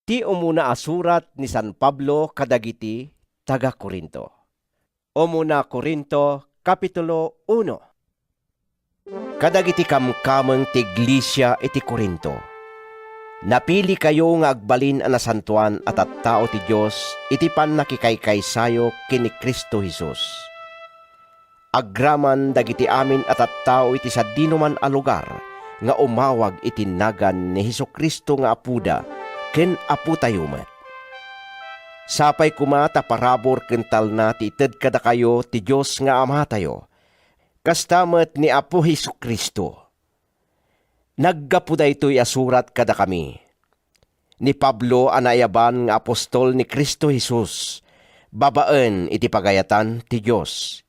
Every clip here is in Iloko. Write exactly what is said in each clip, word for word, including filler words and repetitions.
Ti umuna a surat ni San Pablo kadagiti taga-Corinto. Umuna Corinto, Kapitulo uno. Kadagiti kamkameng ti iglesia iti Corinto, napilikayo nga agbalin a nasantoan a tattao ti Dios iti pannakikaykaysayo ken ni Cristo Jesus. Agraman dagiti amin a tattao iti sadinoman a lugar nga umawag iti nagan ni Jesu-Cristo nga Apoda ken Apotayo met. Sapay koma ta parabur ken talna ti ited kadakayo ti Dios nga Amatayo, kasta met ni Apo Jesu-Cristo. Naggapu daytoy a surat kadakami, ni Pablo a naayaban nga apostol ni Cristo Jesus babaen iti pagayatan ti Dios,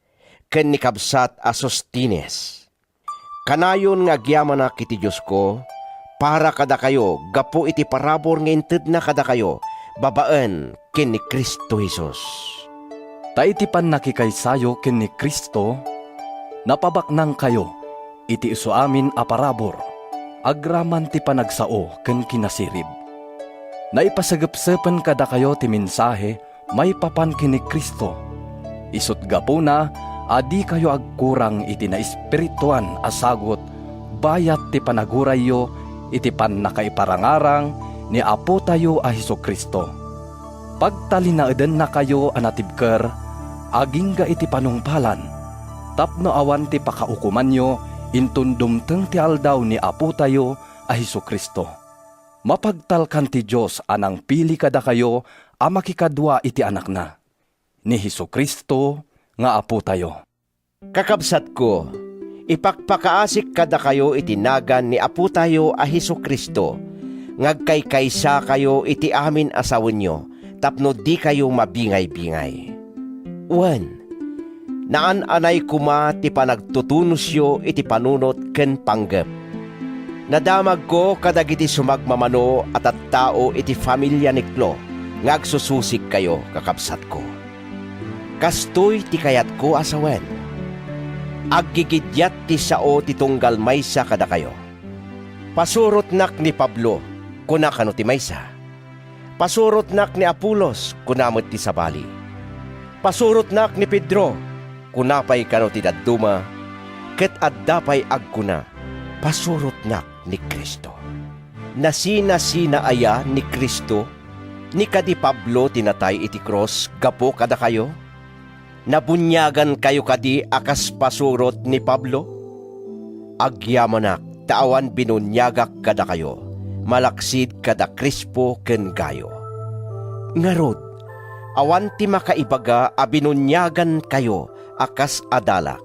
ken ni kabsat a Sostines. Kanayon nga agyamanak iti Diosko para kadakayo gapu iti parabur nga intedna kadakayo babaen ken ni Cristo Jesus. Ta iti pannakikaysayo ken ni Cristo, napabaknangkayo iti isuamin a parabur, agraman ti panagsao ken kinasirib. Naipasagepsepen kadakayo ti mensahe maipapan ken ni Cristo. Isut' gapuna a dikayo agkurang iti naespirituan a sagut bayat ti panagurayyo iti pannakaiparangarang ni Apotayo a Jesu-Cristo. Pagtalinaedennakayo a natibker agingga iti panungpalan, tapno awan ti pakaukomanyo inton dumteng ti aldaw ni Apotayo a Jesu-Cristo. Mapagtalkan ti Dios a nangpili kadakayo a makikadua iti Anakna, ni Jesu-Cristo nga Apotayo. Kakabsatko, ipakpakaasik kadakayo iti nagan ni Apotayo a Jesu-Cristo nga agkaykaysakayo iti amin a sawenyo tapno dikayo mabingaybingay. Wen, naan-anay koma ti panagtutunusyo iti panunot ken panggep. Nadamagko kadagiti sumagmamano a tattao iti familia ni Clo nga agsususigkayo, kakabsatko. Kastoy ti kayatko a sawen. Aggigiddiat ti sao ti tunggal maysa kadakayo. "Pasurotnak ni Pablo," kuna kano ti maysa. "Pasurotnak ni Apolos," kuna met ti sabali. "Pasurotnak ni Pedro," kuna pay kano ti dadduma, ket adda pay agkuna, "Pasurotnak ni Cristo." Nasinasina aya ni Cristo? Ni kadi Pablo ti natay iti krus gapu kadakayo? Nabuniagankayo kadi a kas pasurot ni Pablo? Agyamanak ta awan binuniagak kadakayo, malaksid kada Crispo ken Gayo. Ngarud, awan ti makaibaga a binuniagankayo a kas adalak.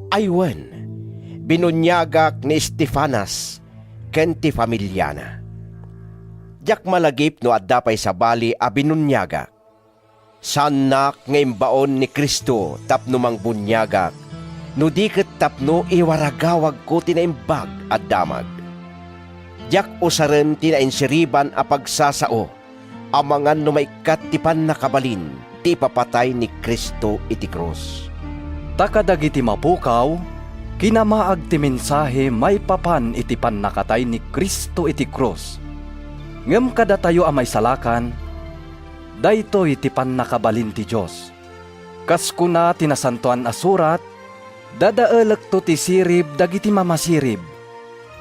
Ay wen, binuniagak ni Estefanas ken ti familiana. Diak malagip no adda pay sabali a binuniagak. Saannak nga imbaon ni Cristo tapno mangbuniagak, no di ket tapno iwaragawagko ti Naimbag a Damag. Diak usaren ti nainsiriban a pagsasao, amangan no maikkat ti pannakabalin ti ipapatay ni Cristo iti krus. Ta kadagiti mapukaw, kinamaag ti mensahe maipapan iti pannakatay ni Cristo iti krus. Ngem kadatayo a maisalakan, daytoy ti pannakabalin ti Dios. Kas kuna ti Nasantoan a Surat, "Dadaelekto ti sirib dagiti mamasirib,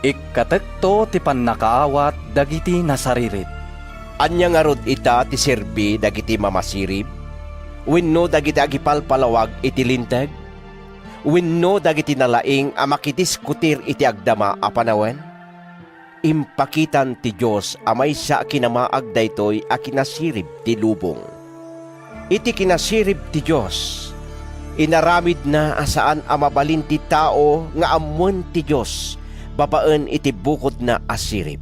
ikkatekto ti pannakaawat dagiti nasaririt." Ania ngarud ita ti serbi dagiti mamasirib? Wenno dagiti agipalpalawag iti Linteg? Wenno dagiti nalaing a makidiskutir iti agdama a panawen? Impakitan ti Dios a maysa a kinamaag daytoy a kinasirib ti lubong. Iti kinasirib ti Dios, inaramidna a saan a mabalin ti tao nga ammoen ti Dios babaen iti bukodna a sirib.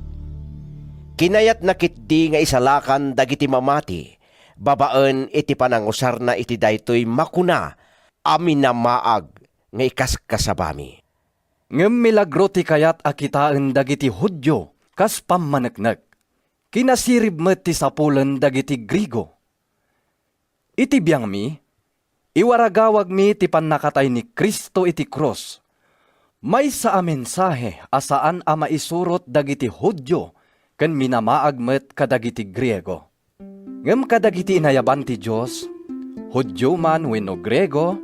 Kinayatna ketdi nga isalakan dagiti mamati babaen iti panangusarna iti daytoy makuna a minamaag nga ikaskasabami. Ngem milagro ti kayat a kitaen dagiti Judio kas pammaneknek. Kinasirib met ti sapulen dagiti Griego. Iti biangmi, iwaragawagmi ti pannakatay ni Cristo iti krus. Maysa a mensahe a saan a maisurot dagiti Judio ken minamaag met kadagiti Griego. Ngem kadagiti inayaban ti Dios, Judio man wenno Griego,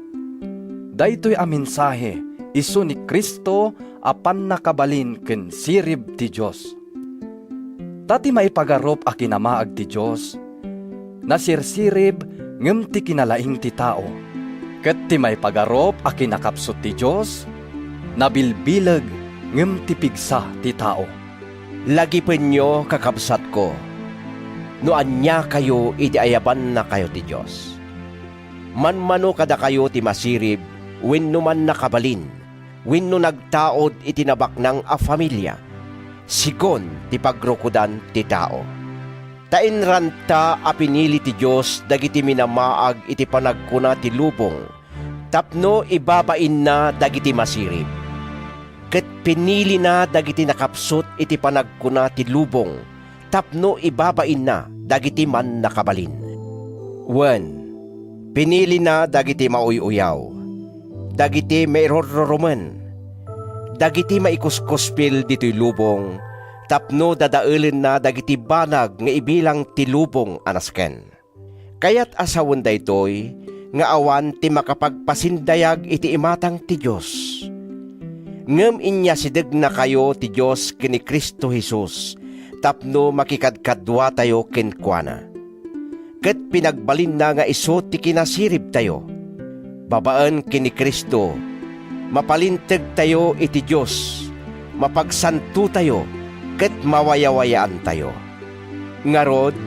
daytoy a mensahe isu ni Cristo a pannakabalin ken sirib ti Dios. Ta ti maipagarup a kinamaag ti Dios, nasirsirib ngem ti kinalaing ti tao, ket ti maipagarup a kinakapsut ti Dios, nabilbileg ngem ti pigsa ti tao. Lagipenyo, kakabsatko, no aniakayo idi ayabannakayo ti Dios. Manmano kadakayo ti masirib wenno mannakabalin wenno nagtaud iti nabaknang a familia, sigun ti pagrukodan ti tao. Ta inranta a pinili ti Dios dagiti minamaag iti panagkuna ti lubong tapno ibabainna dagiti masirib. Ket pinilina dagiti nakapsut iti panagkuna ti lubong tapno ibabainna dagiti mannakabalin. Wen, pinilina dagiti mauy-uyaw, dagiti mairurrurumen, dagiti maikuskuspil ditoy lubong tapno dadaelenna dagiti banag nga ibilang ti lubong a nasken. Kayat a sawen daytoy nga awan ti makapagpasindayag iti imatang ti Dios. Ngem inyasidegnakayo ti Dios ken ni Cristo Jesus tapno makikadkaduatayo kenkuana. Ket pinagbalinna nga isu ti kinasiribtayo. Babaen ken ni Cristo, mapalintegtayo iti Dios, mapagsantotayo, ket mawayawayaantayo. Ngarud,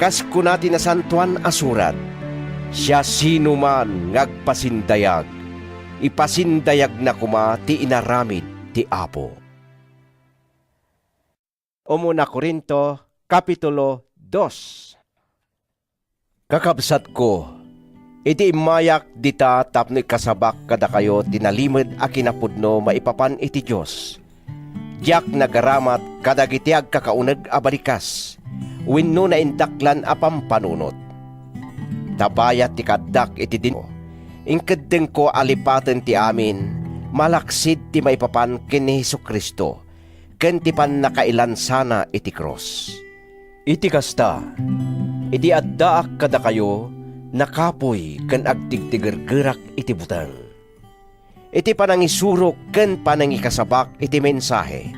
kas kuna ti Nasantoan a Surat, "Siasinoman nga agpasindayag, ipasindayagna koma ti inaramid ti Apo." Umuna Corinto, Kapitulo dos. Kakabsatko, idi immayak dita tapno ikasabak kadakayo ti nalimed a kinapudno maipapan iti Dios, diak nagaramat kadagiti agkakauneg a balikas wenno naindaklan a pampanunot. Ta bayat ti kaaddak iti din-, inkeddengko a lipaten ti amin malaksid ti maipapan ken ni Jesu-Cristo ken ti pannakailansana iti krus. Iti kasta, idi addaak kadakayo, nakapuy ken agtigtigergerak iti buteng. Iti panangisurok ken panangikasabak iti mensahe,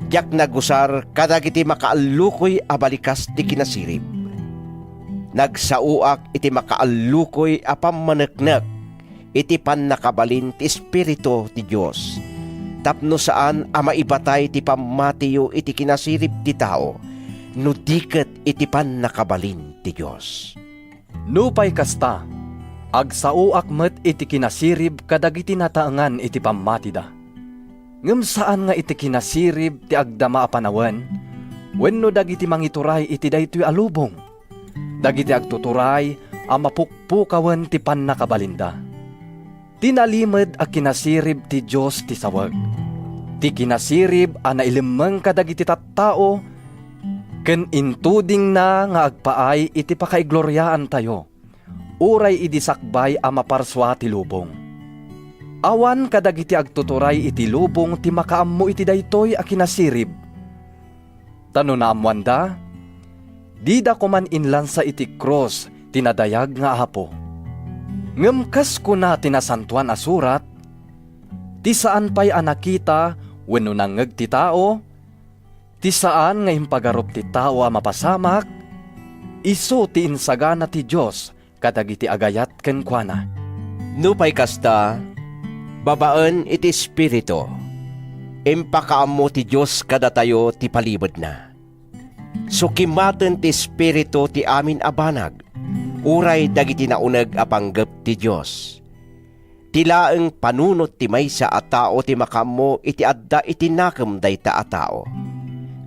diak nagusar kadagiti makaallukoy a balikas ti kinasirib. Nagsaoak iti makaallukoy a pammaneknek iti pannakabalin ti Espiritu ti Dios, tapno saan a maibatay ti pammatiyo iti kinasirib ti tao, no di ket iti pannakabalin ti Dios. Nupay kasta, agsaoak met iti kinasirib kadagiti nataengan iti pammatida. Ngem saan nga iti kinasirib ti agdama a panawen wenno dagiti mangituray iti daytoy a lubong, dagiti agtuturay a mapukpukawen ti pannakabalinda. Ti nalimed a kinasirib ti Dios ti sawek. Ti kinasirib a nailemmeng kadagiti tattao ken intudingna nga agpaay iti pakaigloriaantayo, uray idi sakbay a maparsua ti lubong. Awan kadagiti agtuturay iti lubong ti makaammo iti daytoy a kinasirib. Ta no naammoanda, dida koman inlansa iti krus ti nadayag nga Apo. Ngem kas kuna ti Nasantoan a Surat, "Ti saan pay a nakita wenno nangngeg ti tao, ti saan nga impagarup ti tao a mapasamak, isu ti insagana ti Dios kadagiti agayat kenkuana." Nupay kasta, babaen iti Espiritu, impakaammo ti Dios kadatayo ti palimedna. Sukimaten ti Espiritu ti amin a banag, uray dagiti nauneg a panggep ti Dios. Ti laeng panunot ti maysa a tao ti makaammo iti adda iti nakem dayta a tao.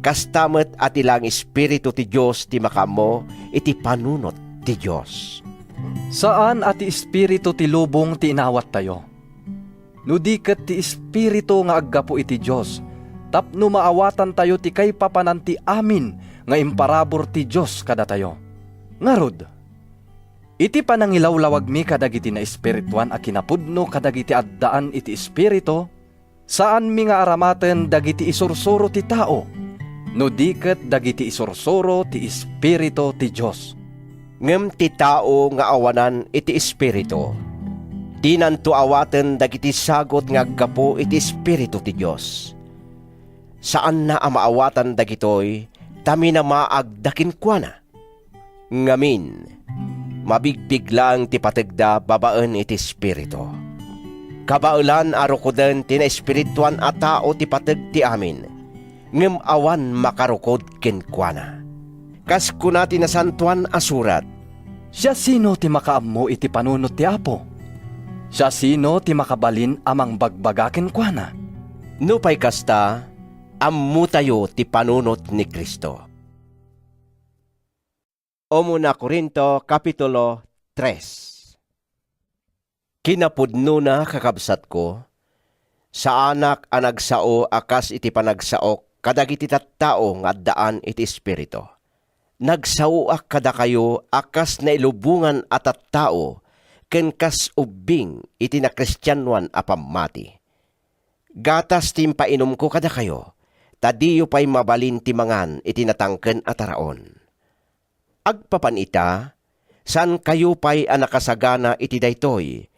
Kasta met a ti laeng Espiritu ti Dios ti makaammo iti panunot ti Dios. Saan a ti espiritu ti lubong ti inawattayo, no di ket ti Espiritu nga aggapu iti Dios, tapno maawatantayo ti kaipapanan ti amin nga imparabur ti Dios kadatayo. Ngarud, iti panangilawlawagmi kadagiti naespirituan a kinapudno kadagiti addaan iti Espiritu, saanmi nga aramaten dagiti isursuro ti tao, no di ket dagiti isursuro ti Espiritu ti Dios. Ngem ti tao nga awanan iti Espiritu, dinanto awaten dagiti sagut nga aggapu iti Espiritu ti Dios. Saanna a maawatan dagitoy ta minamaagda kenkuana. Ngamin, mabigpiglaeng ti pategda babaen iti Espiritu. Kabaelan a rukoden ti naespirituan a tao ti pateg ti amin, ngem awan makarukod kenkuana. Kas kuna ti Nasantoan a Surat, "Siasino ti makaammo iti panunot ti Apo? Siasino ti makabalin a mangbagbaga kenkuana?" Nupay kasta, ammotayo ti panunot ni Cristo. Umuna Corinto, Kapitulo tres. Kinapudnona, kakabsatko, saanak a nagsao a kas iti panagsaok kadagiti tattao nga addaan iti Espiritu. Nagsaoak kadakayo a kas nailubongan a tattao ken kas ubbing iti nakristianoan a pammati. Gatas ti impainumko kadakayo, ta diyo pay mabalin ti mangan iti natangken a taraon. Agpapan ita, saankayo pay a nakasagana iti daytoy,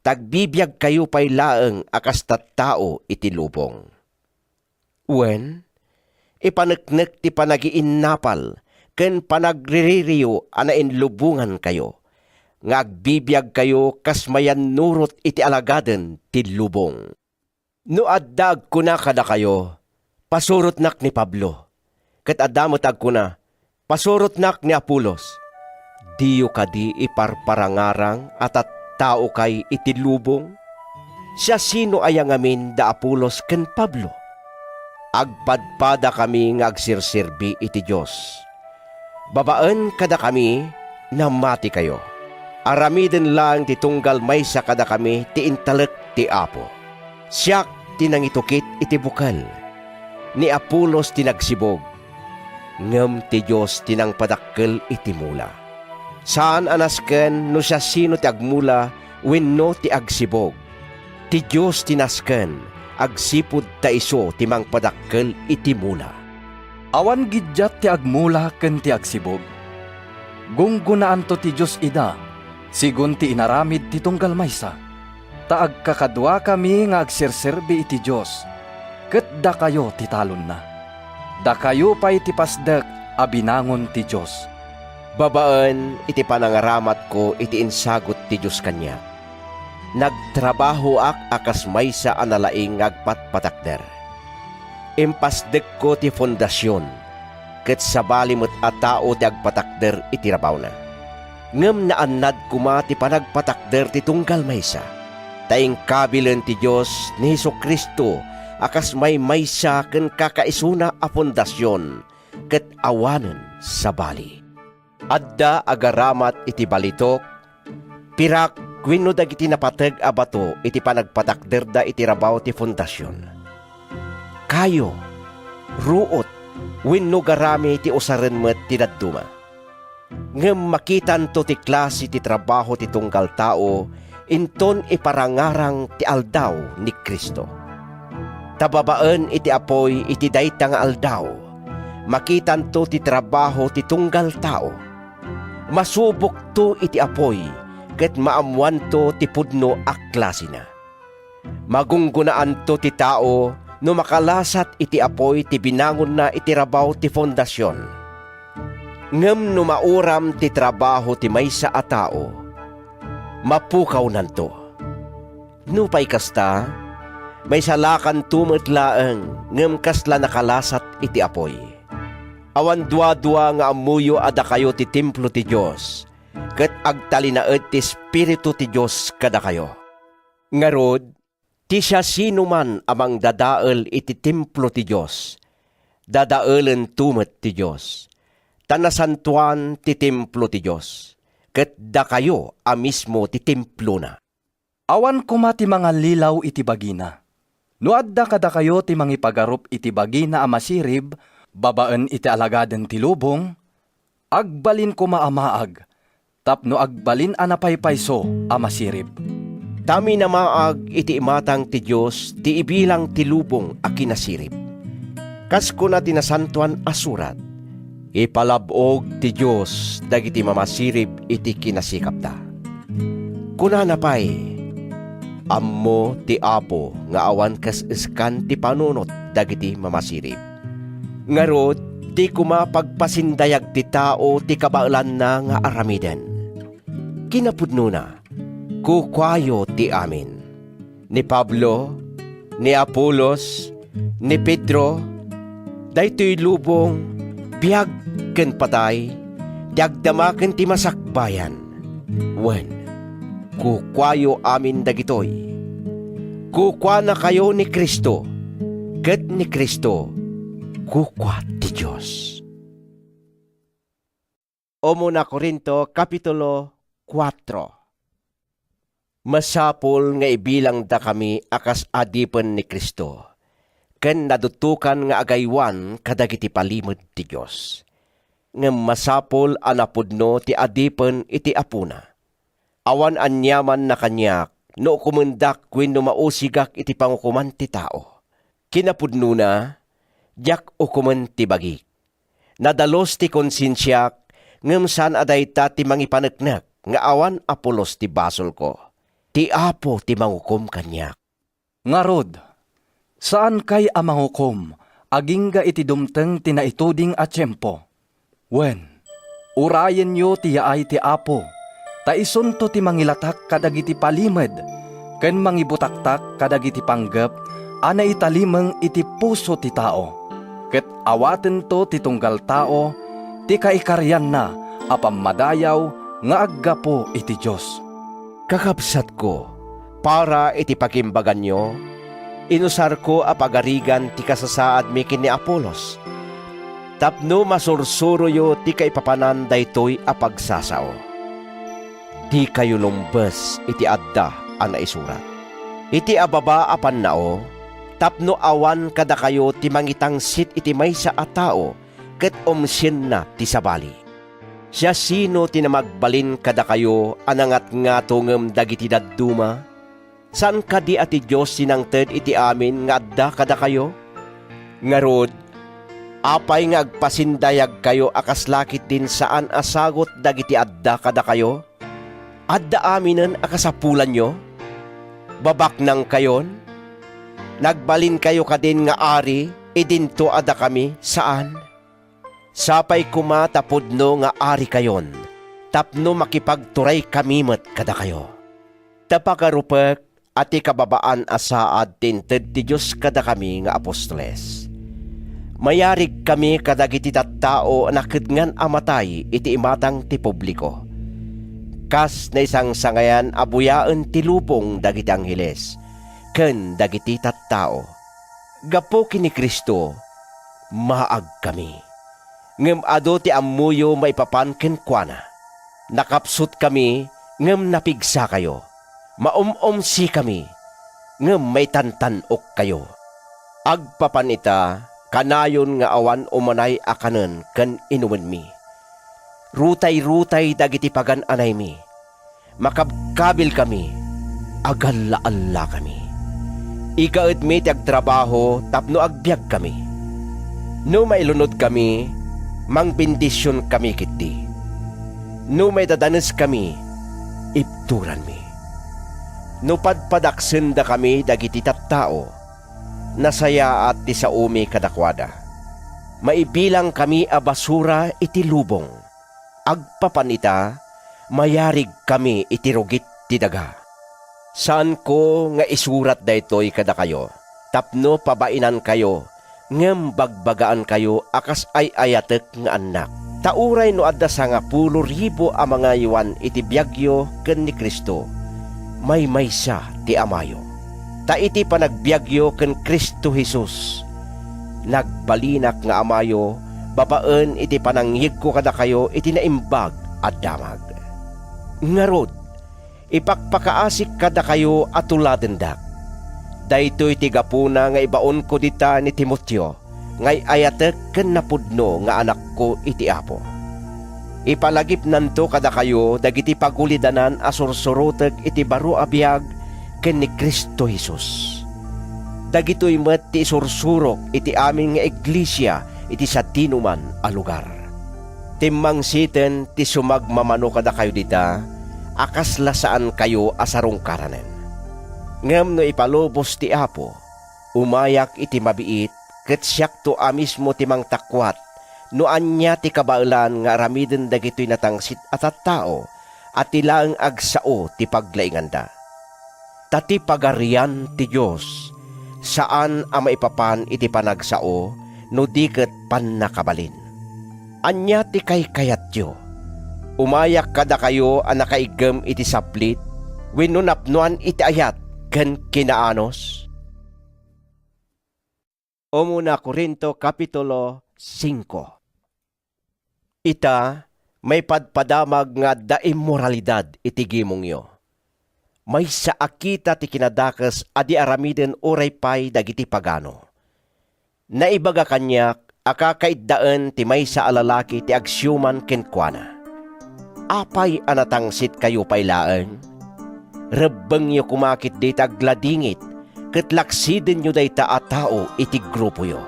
ta agbibiagkayo pay laeng a kas tattao iti lubong. Wen, ipaneknek ti panagiinnapal ken panagriririyo a nainlubongankayo, nga agbibiagkayo kas mayannurot iti alagaden ti lubong. No adda agkuna kadakayo, "Pasurotnak ni Pablo," ket adda met agkuna, "Pasurotnak ni Apolos," diyo kadi iparparangarang a tattaokay iti lubong? Siasino aya ngamin da Apolos ken Pablo? Agpadpadakami nga agserserbi iti Dios. Babaen kadakami, namatikayo. Aramiden laeng ti tunggal maysa kadakami ti intalek ti Apo. Siak ti nangitukit iti bukel. Ni Apolos ti nagsibug, ngem ti Dios ti nangpadakkel iti mula. Saan a nasken no siasino ti agmula wenno ti agsibug. Ti Dios ti nasken agsipud ta isu ti mangpadakkel iti mula. Awan gidiat ti agmula ken ti agsibug. Gunggonaanto ti Dios ida, sigun ti inaramid ti tunggal maysa. Ta agkakaduakami nga agserserbi iti Dios, ket dakayo ti talonna. Dakayo pay ti pasdek a binangon ti Dios. Babaen iti panangaramatko iti insagut ti Dios kaniak, nagtrabahoak a kas maysa a nalaing nga agpatpatakder. Impasdekko ti fondasion, ket sabali met a tao ti agpatakder iti rabawna. Ngem naannad koma ti panagpatakder ti tunggal maysa, ta inkabilen ti Dios ni Jesu-Cristo a kas maymaysa ken kakaisuna a fondasion, ket awanen sabali. Adda agaramat iti balitok, pirak wenno dagiti napateg a bato iti panagpatakderda iti rabaw ti fondasion. Kayo, ruot, wenno garami ti usaren met ti dadduma. Ngem makitanto ti klase ti trabaho ti tunggal tao inton iparangarang ti aldaw ni Cristo. Ta babaen iti apuy iti dayta nga aldaw, makitanto ti trabaho ti tunggal tao. Masubokto iti apuy ket maammoanto ti pudno a klasena. Magunggonaanto ti tao no makalasat iti apuy ti binangonna iti rabaw ti fondasion. Ngem no mauram ti trabaho ti maysa a tao, mapukawnanto. Nupay kasta, maisalakanto met laeng ngem kasla nakalasat iti apuy. Awan duadua nga ammoyo a dakayo ti templo ti Dios, ket agtalinaed ti Espiritu ti Dios kadakayo. Ngarud, ti siasinoman a mangdadael iti templo ti Dios, dadaelento met ti Dios, ta nasantoan ti templo ti Dios, ket dakayo a mismo ti templona. Awan koma ti mangallilaw iti bagina. No adda kadakayo ti mangipagarup iti bagina a masirib babaen iti alagaden ti lubong, agbalin koma a maag tapno agbalin a napaypayso a masirib. Ta minamaag iti imatang ti Dios ti ibilang ti lubong a kinasirib. Kas kuna ti Nasantoan a Surat, "Ipalab-og ti Dios dagiti mamasirib iti kinasikapda." Kunana pay, "Ammo ti Apo nga awan kas-eskan ti panunot dagiti mamasirib." Ngarud, di koma pagpasindayag ti tao ti kabaelanna nga aramiden. Kinapudnona, kukuayo ti amin. Ni Pablo, ni Apolos, ni Pedro, daytoy lubong, biag ken patay, ti agdama ken ti masakbayan. Wen, kukuayo amin dagitoy. Kukuanakayo ni Cristo, ket ni Cristo, kukua ti Dios. Umuna Corinto, Kapitulo kuatro. Masapul nga ibilangdakami a kas adipen ni Cristo, ken nadutokan nga agaywan kadagiti palimed ti Dios. Ngem masapul a napudno ti adipen iti apona. Awan aniamanna kaniak no ukumendak wenno mausigak iti pangukoman ti tao. Kinapudnona, diak ukomen ti bagik. Nadalus ti konsensiak, ngem saan a dayta ti mangipaneknek nga awan a pulos ti basolko. Ti Apo ti mangukom kaniak. Ngarud, saankay a mangukom agingga iti dumteng ti naituding a tiempo. Wen, urayenyo ti yaay ti Apo, ta isunto ti mangilatak kadagiti palimed ken mangibutaktak kadagiti panggep a naitalimeng iti puso ti tao, ket awatento ti tunggal tao ti kaikarianna a pammadayaw nga aggapu iti Dios. Kakabsatko, para iti pagimbaganyo, inusarko a pagarigan ti kasasaadmi ken ni Apolos, tapno masursuroyo ti kaipapanan daytoy a pagsasao. Dikayo lumbes iti adda a naisurat. Iti ababa a pannao, tapno awan kadakayo ti mangitangsit iti maysa a tao ket umsienna ti sabali. Siasino ti namagbalin kadakayo a nangatngato ngem dagiti dadduma? Saan kadi a ti Dios ti nangted iti amin nga adda kadakayo? Ngarud, apay nga agpasindayagkayo a kasla ketdin saan a sagut dagiti adda kadakayo? Adda aminen a kasapulanyo? Babaknangkayon? Nagbalinkayo kadin nga ari idinto a dakami? Saan! Sapay koma ta pudno nga arikayon tapno makipagturaykami met kadakayo. Ta pagarupek a ti kababaan a saad ti inted ti Dios kadakami nga apostoles. Mayarigkami kadagiti tattao a nakedngan a matay iti imatang ti publiko, kas naisangsangayan a buyaen ti lubong dagiti angheles ken dagiti tattao. Gapu ken ni Cristo, maagkami. Ngem adu ti ammoyo maipapan kenkuana. Nakapsutkami ngem napigsakayo. Maum-umsikami ngem maitantan-okkayo. Agpapan ita, kanayon nga awan umanay a kanen ken inumenmi. Rutay-rutay dagiti pagan-anaymi. Makabkabilkami, agalla-allakami. Igaedmi ti agtrabaho tapno agbiagkami. No mailunodkami, mangbendisionkami ketdi. No maidadaneskami, ibturanmi. No padpadaksendakami dagiti tattao, nasayaat ti saomi kadakuada. Maibilangkami a basura iti lubong. Agpapan ita, mayarigkami iti rugit ti daga. Saanko nga isurat daytoy kadakayo tapno pabainankayo ngem bagbagaankayo a kas ay-ayatek nga annak. Ta uray no adda sangapulo ribu a mangaywan iti biagyo ken ni Cristo, maymaysa ti amayo. Ta iti panagbiagyo ken Cristo Jesus, nagbalinak nga amayo babaen iti panangyegko kadakayo iti naimbag a damag. Ngarud, ipakpakaasik kadakayo a tuladendak. Daytoy ti gapuna nga ibaonko dita ni Timoteo nga ay-ayatek ken napudno nga anakko iti Apo. Ipalagipnanto kadakayo dagiti pagulidanan a sursurotek iti baro a biag ken ni Cristo Jesus. Dagitoy met ti isursurok iti amin nga iglesia iti sadinoman a lugar. Timmangsiten ti sumagmamano kadakayo dita a kasla saankayo a sarungkaranen. Ngem no ipalubos ti Apo, umayak iti mabiit ket siakto a mismo ti mangtakuat no ania ti kabaelan nga aramiden dagitoy natangsit a tattao a ti laeng agsao ti paglainganda. Ta ti Pagarian ti Dios saan a maipapan iti panagsao no di ket pannakabalin. Ania ti kaykayatyo? Umayak kadakayo a nakaiggem iti sablit wenno napnoan iti ayat ken kinaanus? Umuna Corinto, Kapitulo singko. Ita, maipadpadamag nga adda immoralidad iti gimongyo. Maysa a kita ti kinadakes a di aramiden uray pay dagiti pagano. Naibaga kaniak a kakaiddaen ti maysa a lalaki ti agsiuman kenkuana. Apay a natangsitkayo pay laeng? Rebbengyo koma ketdi ti agladingit ket laksidenyo dayta a tao iti grupoyo.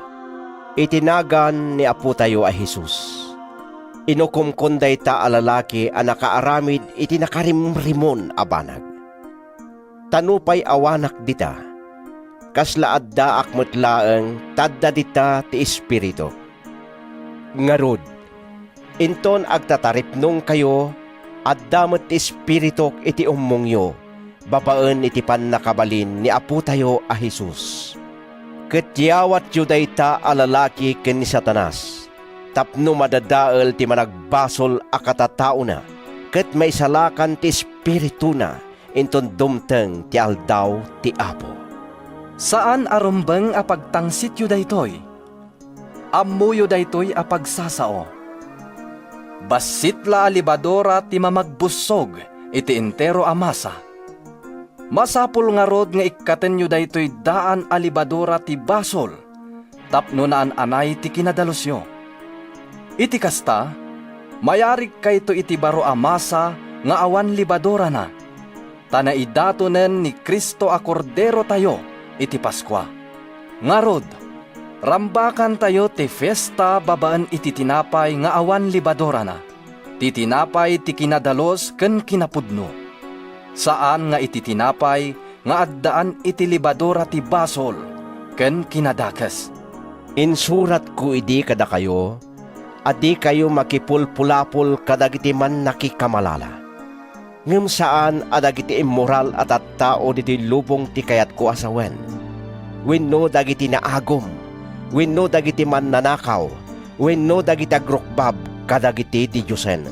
Iti nagan ni Apotayo a Jesus, inukomkon dayta a lalaki a nakaaramid iti nakarimrimon a banag. Ta nupay awanak dita, kasla addaak met laeng ta adda dita ti Espiritu. Ngarud, inton agtataripnongkayo, adda met ti Espirituk iti ummongyo babaen iti pannakabalin ni Apotayo a Jesus. Ket yawatyo dayta a lalaki ken ni Satanas tapno madadael ti managbasol a katataona ket maisalakan ti espirituna inton dumteng ti aldaw ti Apo. Saan a rumbeng a pagtangsityo daytoy. Ammoyo daytoy a pagsasao. Bassit la a lebadura ti mamagbussog iti entero a masa. Masapul ngarud nga ikkatenyo daytoy daan a lebadura ti basol tapno naan-anay ti kinadalusyo. Iti kasta, mayarigkayto iti baro a masa nga awan lebadurana, ta naidatonen ni Cristo a Korderotayo iti Paskua. Ngarud, rambakantayo ti fiesta babaen iti tinapay nga awan lebadurana, ti tinapay ti kinadalus ken kinapudno, saan nga iti tinapay nga addaan iti lebadura ti basol ken kinadakes. Insuratko idi kadakayo a dikayo makipulpulapol kadagiti mannakikamalala. Ngem saan a dagiti immoral a tattao ditoy lubong ti kayatko a sawen, wenno dagiti naagum, wenno dagiti mannanakaw, wenno dagiti agrukbab kadagiti didiosen.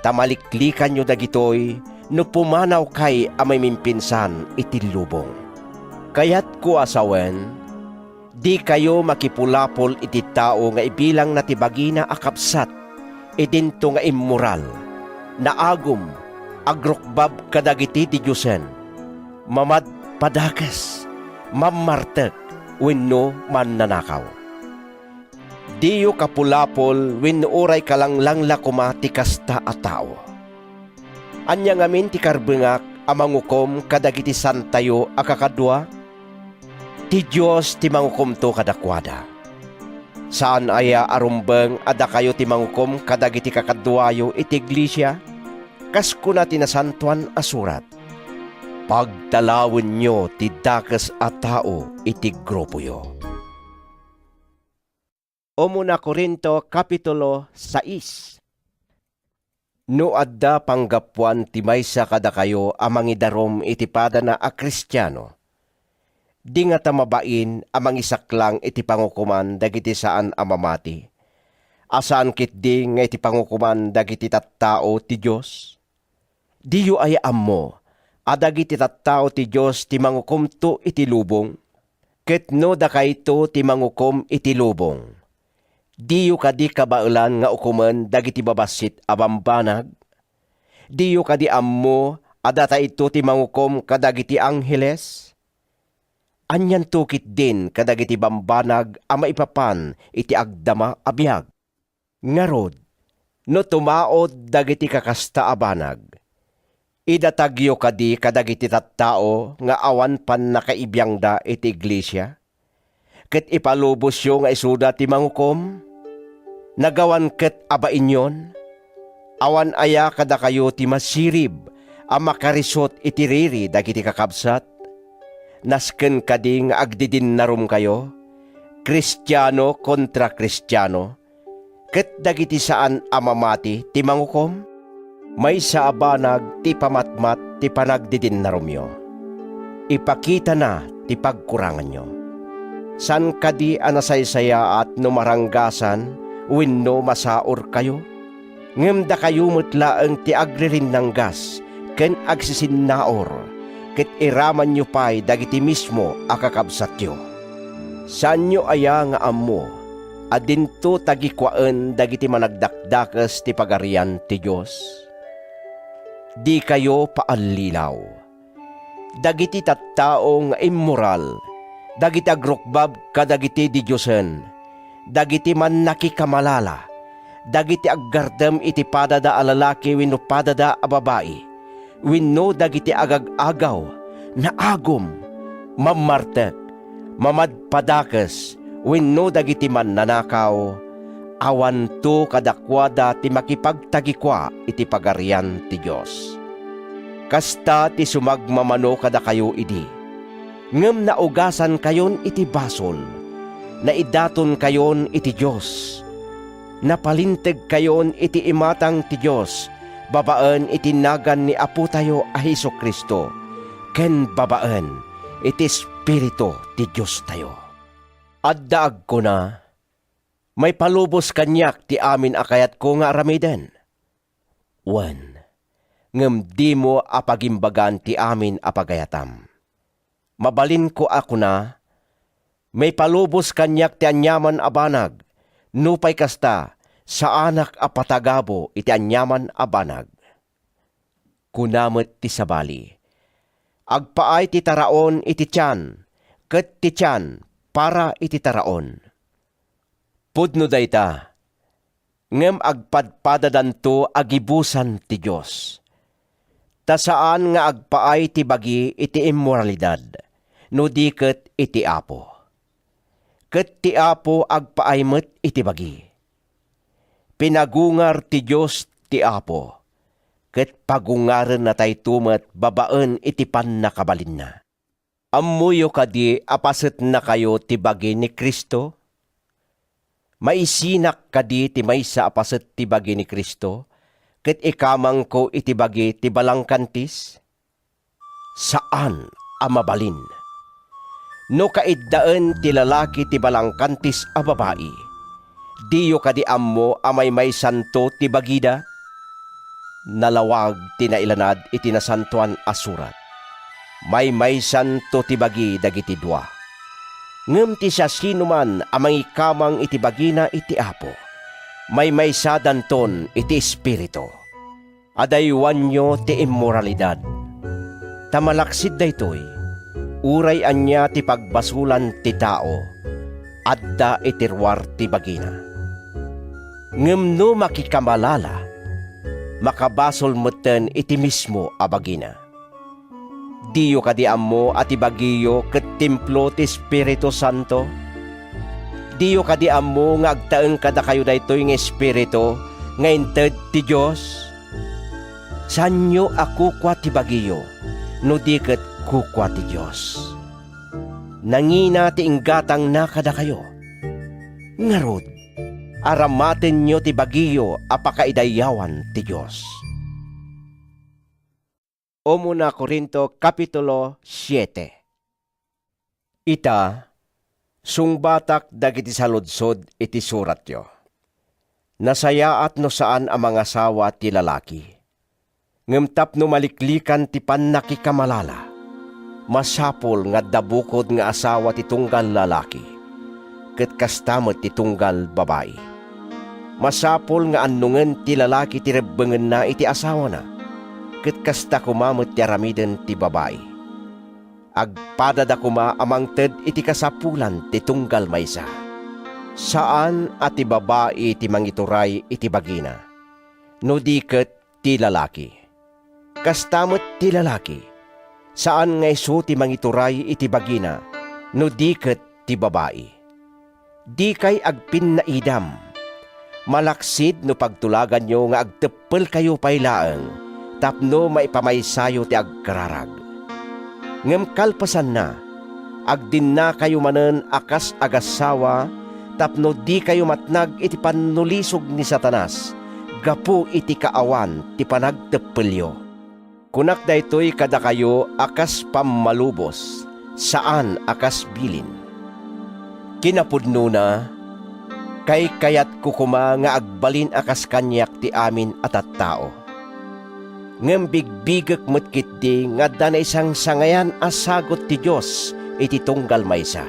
Ta maliklikanyo dagitoy no pumanawkay a mamimpinsan iti lubong. Kayatko a sawen, dikayo makipulapol iti tao nga ibilangna ti bagina a kabsat idinto nga immoral, naagum, agrukbab kadagiti didiosen, mamadpadakes, mammartek, wenno mannanakaw. Diyo kapulapol wenno uray kalanglangla koma ti kasta a tao. Ania ngamin ti karbengak a mangukom kadagiti santayo a kakadua? Ti Dios ti mangukomto kadakuada. Saan aya a rumbeng a dakayo ti mangukom kadagiti kakaduayo iti iglesia? Kas kuna ti Nasantoan a Surat, "Pagtalawenyo ti dakes a tao iti grupoyo." Umuna Corinto, Kapitulo sais. No adda panggapuan ti maysa kadakayo a mangidarum iti padana a Kristiano, di ngata mabain a mangisaklang iti pangukoman dagiti saan a mamati, a saan ketdi nga iti pangukoman dagiti tattao ti Dios? Diyo aya ammo a dagiti tattao ti Dios ti mangukomto iti lubong? Ket no dakayto ti mangukom iti lubong, diyo kadi kabaelan nga ukomen dagiti babassit a bambanag? Diyo kadi ammo a datayto ti mangukom kadagiti angheles? Anianto ketdin kadagiti bambanag a maipapan iti agdama a biag? Ngarud, no tumaud dagiti kakasta a banag, Idatagyo kadi kadagiti tattao nga awan pannakaibiangda iti iglesia, ket ipalubosyo nga isuda ti mangukom? Nagawan ket a bainyon? Awan aya kadakayo ti masirib a makarisut iti riri dagiti kakabsat? Nasken kadi nga agdidinnarumkayo, Kristiano kontra Kristiano, ket dagiti saan a mamati ti mangukom? Maysa a banag ti ipamatmat ti panagdidinnarumyo. Ipakitana ti pagkuranganyo. Saan kadi a nasaysayaat no maranggasan wenno masaurkayo? Ngem dakayo met laeng ti agririnnanggas ken agsisinnaur, ket iramanyo pay dagiti mismo a kakabsatyo. Saanyo aya nga ammo a dinto tagikuaen dagiti managdakdakes ti Pagarian ti Dios? Dikayo paallilaw. Dagiti tattao nga immoral, dagiti agrukbab kadagiti didiosen, dagiti mannakikamalala, dagiti aggardem iti padada a lalaki wenno padada a babai, wenno dagiti agag-agaw, naagum, mammartek, mamadpadakes, wenno dagiti mannanakaw, awanto kadakuada ti makipagtagikua iti Pagarian ti Dios. Kasta ti sumagmamano kadakayo idi. Ngem naugasankayon iti basol, naidatonkayon iti Dios, napalintegkayon iti imatang ti Dios babaen iti nagan ni Apotayo a Jesu-Cristo ken babaen iti Espiritu ti Diostayo. Adda agkuna, "Maipalubos kaniak ti amin a kayatko nga aramiden." Wen, ngem dimo a pagimbagan ti amin a pagayatam. Mabalinko a kuna, "Maipalubos kaniak ti aniaman a banag," nupay kasta, saanak a patagabo iti aniaman a banag. Kuna met ti sabali, "Agpaay ti taraon iti tian, ket ti tian para iti taraon." Pudno dayta, ngem agpadpadadanto a gibusan ti Dios. Ta saan nga agpaay ti bagi iti immoralidad, no di ket iti Apo. Ket ti Apo agpaay met iti bagi. Pinagungar ti Dios ti Apo, ket pagungarennatayto met babaen iti pannakabalinna. Ammoyo kadi a pasetnakayo ti bagi ni Cristo? Maisinak kadi ti maysa a paset ti bagi ni Cristo, ket ikamangko iti bagi ti balangkantis? Saan a mabalin! No kaiddaen ti lalaki ti balangkantis a babai, diyo kadi ammo a maymaysanto ti bagida? Nalawag ti nailanad iti Nasantoan a Surat, "Maymaysanto ti bagi dagiti dua." Ngem ti siasinoman a mangikamang iti bagina iti Apo, maymaysadanton iti Espiritu. Adaywanyo ti immoralidad. Ta malaksid daytoy, uray ania ti pagbasolan ti tao, adda iti ruar ti bagina. Ngem no makikamalala, makabasol metten iti mismo a bagina. Diyo kadi ammo a ti bagiyo ket templo ti Espiritu Santo? Diyo kadi ammo nga agtaeng kadakayo daytoy nga Espiritu nga inted ti Dios? Saanyo a kukua ti bagiyo, no di ket kukua ti Dios. Nangina ti inggatangna kadakayo. Ngarud, aramatenyo ti bagiyo a pakaidayawan ti Dios. Umuna Corinto, Kapitulo siete. Ita, sungbatak dagiti saludsod iti suratyo. Nasayaat no saan a mangasawa ti lalaki. Ngem tapno maliklikan ti pannakikamalala, masapul nga adda bukod nga asawa ti tunggal lalaki, ket kasta met ti tunggal babai. Masapul nga annongen ti lalaki ti rebbengenna iti asawana, ket kasta koma met ti aramiden ti babai. Agpadada koma a mangted iti kasapulan ti tunggal maysa. Saan a ti babai ti mangituray iti bagina, no di ket ti lalaki. Kasta met ti lalaki, saan nga isu ti mangituray iti bagina, no di ket ti babai. Dikay agpinnaidam. Malaksid no pagtulaganyo nga agteppelkayo pay laeng tapno maipamaysayo ti agkararag. Ngem kalpasanna, agdinnakayo manen a kas agassawa tapno dikayo matnag iti pannulisog ni Satanas gapu iti kaawan ti panagteppelyo. Kunak daytoy kadakayo a kas pammalubos, saan a kas bilin. Kinapudnona, kaykayatko koma nga agbalin a kas kaniak ti amin a tattao. Ngem bigbigek met ketdi nga adda naisangsangayan a sagut ti Dios iti tunggal maysa.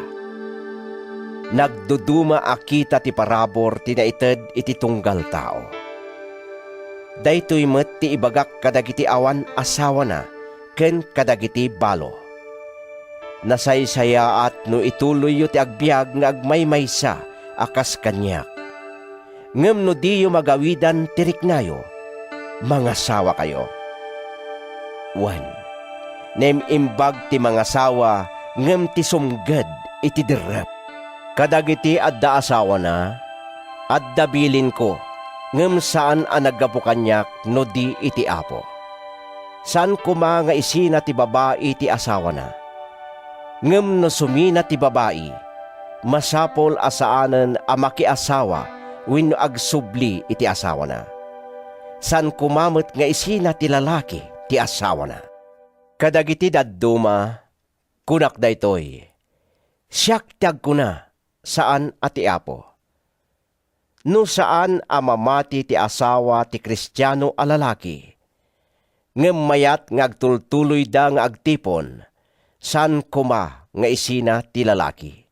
Nagduduma a kita ti parabur ti naited iti tunggal tao. Daytoy met ti ibagak kadagiti awan asawana ken kadagiti balo. Nasaysayaat no ituloyyo ti agbiag nga agmaymaysa a kas kaniak. Ngem no diyo magawidan ti riknayo, mangasawakayo. Wen, naim-imbag ti mangasawa ngem ti sumged iti derrep. Kadagiti adda asawana, adda bilinko, ngem saan a naggapu kaniak no di iti Apo. Saan koma nga isina ti babai ti asawana. Ngem no sumina ti babai, masapul a saanen a makiasawa wenno agsubli iti asawana. Saan koma met nga isina ti lalaki ti asawana. Kadagiti dadduma, kunak daytoy: Siak ti agkuna, saan a ti Apo. No saan a mamati ti asawa ti Kristiano a lalaki, ngem mayat nga agtultuloyda nga agtipon, saan koma nga isina ti lalaki.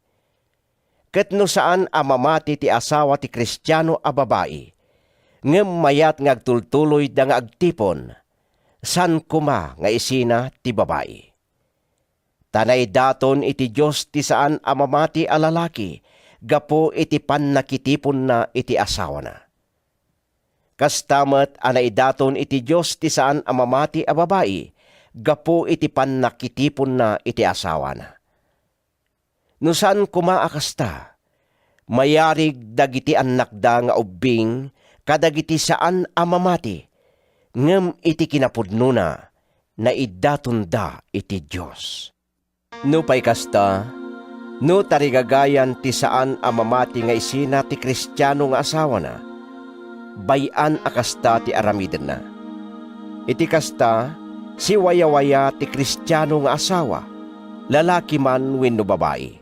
Ket no saan a mamati ti asawa ti Kristiano a babai, ngem mayat nga agtultuloyda nga agtipon, saan koma nga isina ti babai. Ta naidaton iti Dios ti saan a mamati a lalaki gapu iti pannakitiponna iti asawana. Kasta met a naidaton iti Dios ti saan a mamati a babai gapu iti pannakitiponna iti asawana. No saan koma a kasta, mayarig dagiti annakda nga ubbing kadagiti saan a mamati, ngem iti kinapudnona, naidatonda iti Dios. Nupay kasta, no tarigagayan ti saan a mamati nga isina ti Kristiano nga asawana, bay-an a kasta ti aramidenna. Iti kasta, siwayawaya ti Kristiano nga asawa, lalaki man wenno babai.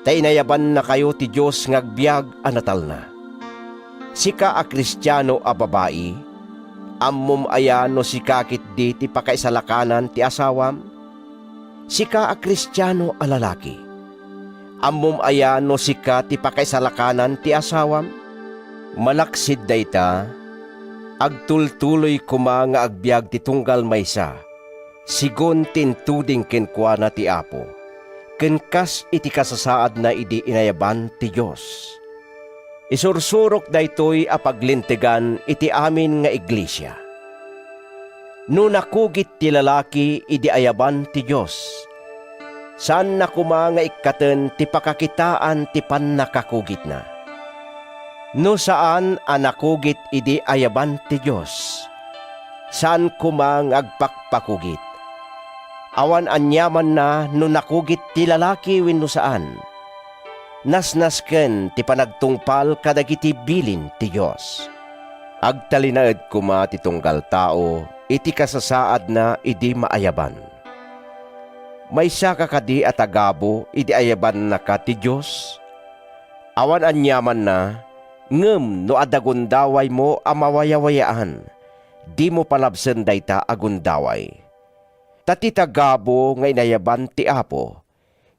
Ta inayabannakayo ti Dios nga agbiag a natalna. Sika a Kristiano a babai, ammom aya no sika ketdi ti pakaisalakanan ti asawam? Sika a Kristiano a lalaki, ammom aya no sika ti pakaisalakanan ti asawam? Malaksid dayta, agtultuloy koma nga agbiag ti tunggal maysa, sigun ti intuding kenkuana ti Apo, ken kas iti kasasaadna idi inayaban ti Dios. Isursurok daytoy a paglintegan iti amin nga iglesia. No nakugit ti lalaki idi ayaban ti Dios, saanna koma nga ikkaten ti pakakitaan ti pannakakugitna. No saan a nakugit idi ayaban ti Dios, saan koma nga agpakpakugit. Awan aniamanna no nakugit ti lalaki wenno saan. Nasnasken ti panagtungpal kadagiti bilin ti Dios. Agtalinaed koma ti tunggal tao iti kasasaadna idi maayaban. Maysaka kadi a tagabu idi ayabannaka ti Dios? Awan aniamanna, ngem no adda gundawaymo a mawayawayaan, dimo palabsen dayta a gundaway. Ta ti tagabu nga inayaban ti Apo,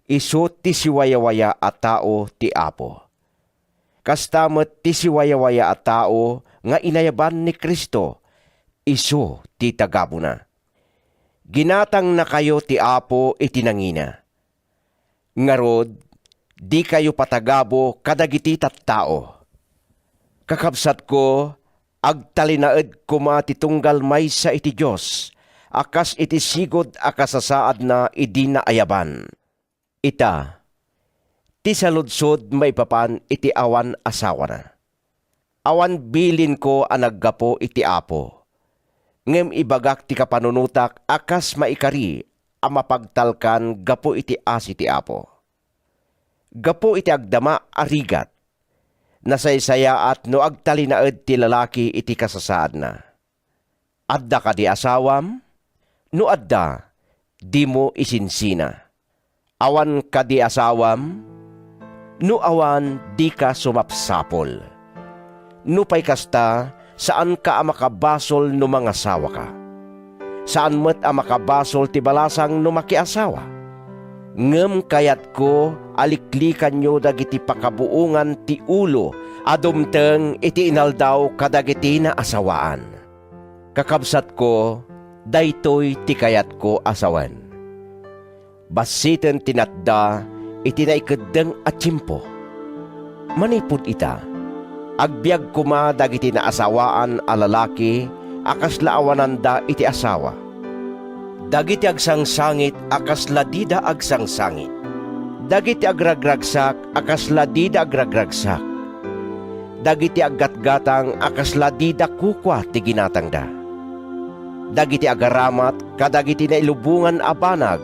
isu ti siwayawaya a tao ti Apo. Kasta met ti siwayawaya a tao nga inayaban ni Cristo, isu ti tagabuna. Ginatangnakayo ti Apo iti nangina. Ngarud, dikayo patagabo kadagiti tattao. Kakabsatko, agtalinaed koma ti tunggal maysa iti Dios a kas iti sigud a kasasaadna idi naayaban. Ita, ti saludsod maipapan iti awan asawana. Awan bilinko a naggapu iti Apo, ngem ibagak ti kapanunotak a kas maikari a mapagtalkan gapu iti asi ti Apo. Gapu iti agdama a rigat, nasaysayaat no agtalinaed ti lalaki iti kasasaadna. Adda kadi asawam? No adda, dimo isinsina. Awan kadi asawam? No awan, dika sumapsapul. Nupay kasta, saanka a makabasol no mangasawaka. Saan met a makabasol ti balasang no makiasawa. Ngem kayatko a liklikanyo dagiti pakabuongan ti ulo a dumteng iti inaldaw kadagiti naasawaan. Kakabsatko, daytoy ti kayatko a sawen. Bassiten ti natda iti naikeddeng a tiempo. Manipud ita, agbiag koma dagiti naasawaan a lalaki a kasla awananda iti asawa. Dagiti agsangsangit a kasla dida agsangsangit. Dagiti agragragsak a kasla dida agragragsak. Dagiti aggatgatang a kasla dida kukua ti ginatangda. Dagiti agaramat kadagiti nailubongan a banag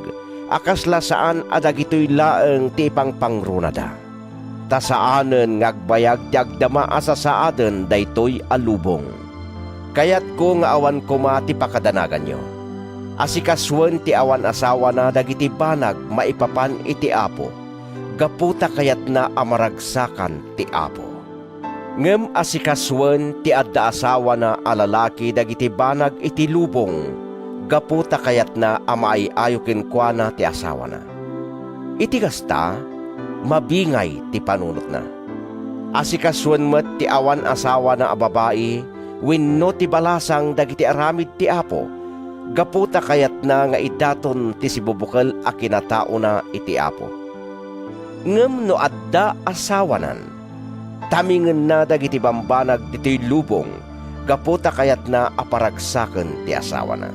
a kasla saan a dagitoy laeng ti ipangpangrunada. Ta saanen nga agbayag ti agdama a sasaaden daytoy a lubong. Kayatko nga awan koma ti pakadanaganyo. Asikasuen ti awan asawana dagiti banag maipapan iti Apo, gapu ta kayatna a maragsakan ti Apo. Ngem asikasuen ti adda asawana a lalaki dagiti banag iti lubong, gapu ta kayatna a maay-ayo kenkuana ti asawana. Iti kasta, mabingay ti panunotna. Asikasuen met ti awan asawana a babai wenno ti balasang dagiti aramid ti Apo, gapu ta kayatna nga idaton ti sibubukel a kinataona iti Apo. Ngem no adda asawanan, tamingenna dagiti bambanag ditoy lubong gapu ta kayatna a paragsaken ti asawana.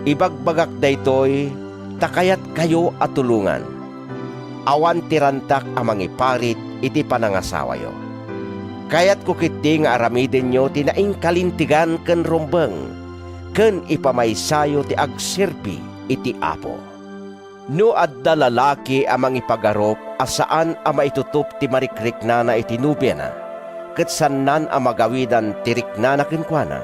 Ibagbagak daytoy ta kayatkayo a tulongan. Awan ti rantak a mangiparit iti panangasawayo. Kayatko ketdi nga aramidenyo ti naingkalintegan ken rumbeng, ken ipamaysayo ti agserbi iti Apo. No adda lalaki a mangipagarup a saan a maitutop ti marikriknana iti nobiana, ket saannan a magawidan ti riknana kenkuana,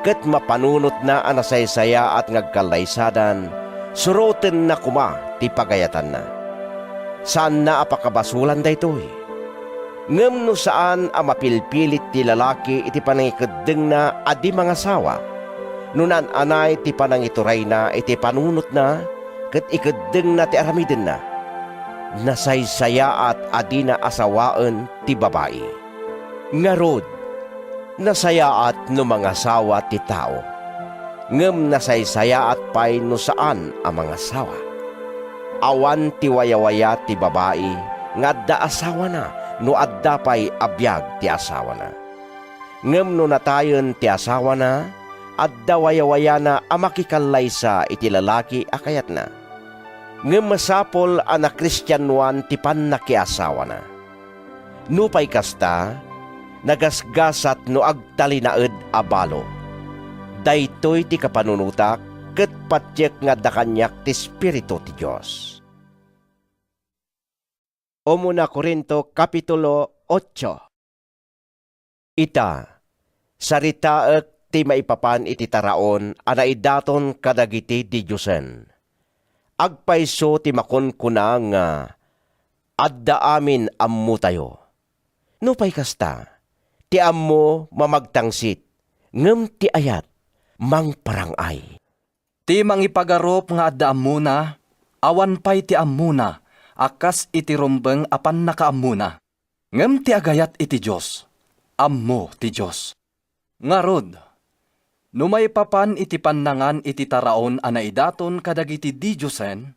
ket mapanunotna a nasaysayaat nga agkallaysadan, surotenna koma ti pagayatanna. Saanna a pakabasolan daytoy. Ngem no saan a mapilpilit ti lalaki iti panangikeddengna a di mangasawa, no naan-anay ti panangiturayna iti panunotna ket ikeddengna ti aramidenna, nasaysayaat a dina asawaen ti babai. Ngarud, nasayaat no mangasawa ti tao, ngem nasaysayaat pay no saan a mangasawa. Awan ti wayawaya ti babai nga adda asawana no adda pay a biag ti asawana. Ngem no natayen ti asawana, adda wayawayana a makikallaysa iti lalaki a kayatna. Ngem masapul a nakristianoan ti pannakiasawana. Nupay kasta, nagasgasat no agtalinaed a balo. Daytoy ti kapanunotak ket patiek nga adda kaniak ti Espiritu ti Dios. Umuna Corinto, Kapitulo ocho. Ita, saritaek ti maipapan iti taraon a naidaton kadagiti didiosen. Agpayso ti makunkuna nga, "Adda amin ammotayo." Nupay kasta, ti ammo mamagtangsit, ngem ti ayat mangparang-ay. Ti mangipagarup nga adda ammona, awan pay ti ammona a kas iti rumbeng a pannakaammona. Ngem ti agayat iti Dios, ammo ti Dios. Ngarud, no maipapan iti pannangan iti taraon a naidaton kadagiti didiosen,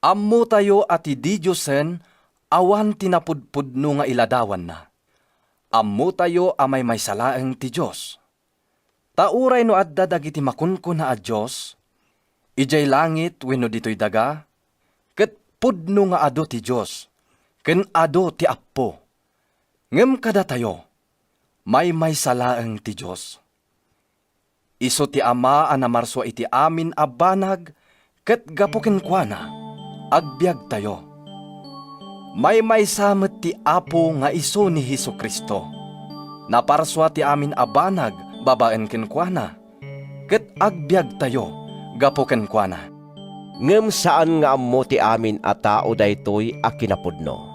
ammotayo a ti didiosen awan ti napudpudno nga iladawanna. Ammotayo a maymaysa laeng ti Dios. Ta uray no adda dagiti makunkuna a dios, idiay langit wenno ditoy daga, ket pudno nga adu ti Dios ken adu ti Appo. Ngem kadatayo, maymaysa laeng ti Dios. Isu ti Ama a namarsua iti amin a banag, ket gapu kenkuana, agbiagtayo. Maymaysa met ti Apo nga isu ni Jesu-Cristo. Naparsua ti amin a banag babaen kenkuana, ket agbiagtayo gapu kenkuana. Ngem saan nga ammo ti amin a tao daytoy a kinapudno.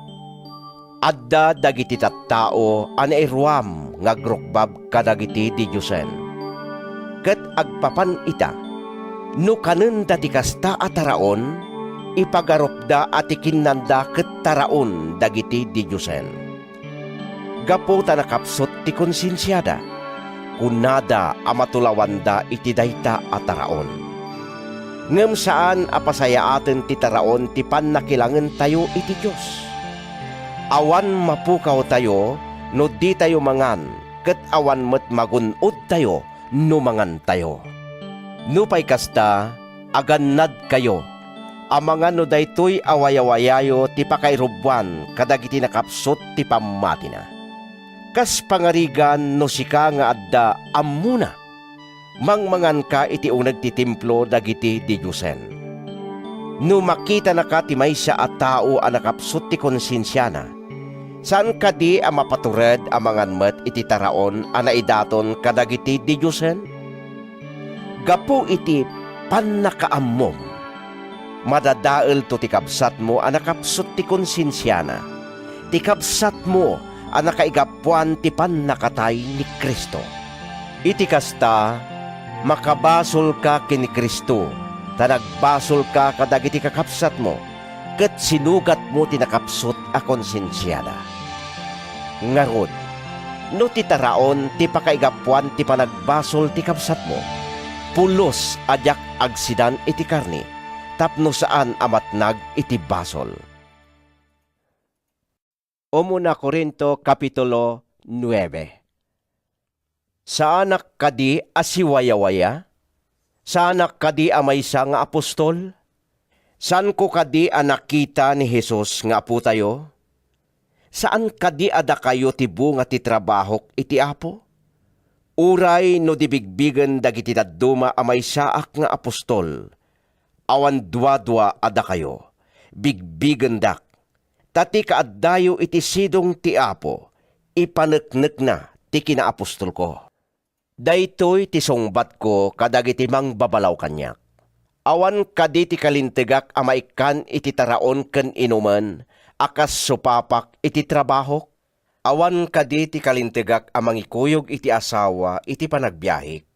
Adda dagiti tattao a nairuam nga agrukbab kadagiti didiosen. Ket agpapan ita, no kanenda ti kasta a taraon, ipagarupda a ti kinnanda ket taraon dagiti didiosen. Gapu ta nakapsut ti konsensiada, kunada a matulawanda iti dayta a taraon. Ngem saan a pasayaaten ti taraon ti pannakilangentayo iti Dios. Awan mapukawtayo no ditayo mangan, ket awan met magun-odtayo no mangantayo. Nupay kasta, agannadkayo, amangan no daytoy a wayawayayo ti pakairubbuan kadagiti nakapsut ti pammatina. Kas pangarigan no sika nga adda ammona, mangmanganka iti uneg ti templo dagiti didiosen. No makitanaka ti maysa a tao a nakapsut ti konsensiana, saan kadi a mapatured a mangan met iti taraon a naidaton kadagiti didiosen? Gapu iti pannakaammom, madadaelto ti kabsatmo a nakapsut ti konsensiana, ti kabsatmo a nakaigapuan ti pannakatay ni Cristo. Iti kasta, makabasolka ken ni Cristo, ta nagbasolka kadagiti kakabsatmo, ket sinugatmo ti nakapsut a konsensiada. Ngarud, no ti taraon ti pakaigapuan ti panagbasol ti kabsatmo, pulos a diak agsidan iti karne, tapno saan a matnag iti basol. Umuna Corinto, Kapitulo nuebe. Saanak kadi a siwayawaya? Saanak kadi a maysa nga apostol? Saanko kadi a nakita ni Jesus nga Apotayo? Saan kadi a dakayo ti bunga ti trabahok iti Apo? Uray no di bigbigen dagiti dadduma a maysaak nga apostol, awan duadua a dakayo, bigbigendak, ta ti kaaddayo iti sidong ti Apo, ipaneknekna ti kinaapostolko. Daytoy ti sungbatko kadagiti mangbabalaw kaniak. Awan kadi ti kalintegak a maikkan iti taraon ken inumen a kas supapak iti trabahok? Awan kadi ti kalintegak a mangikuyog iti asawa iti panagbiahek,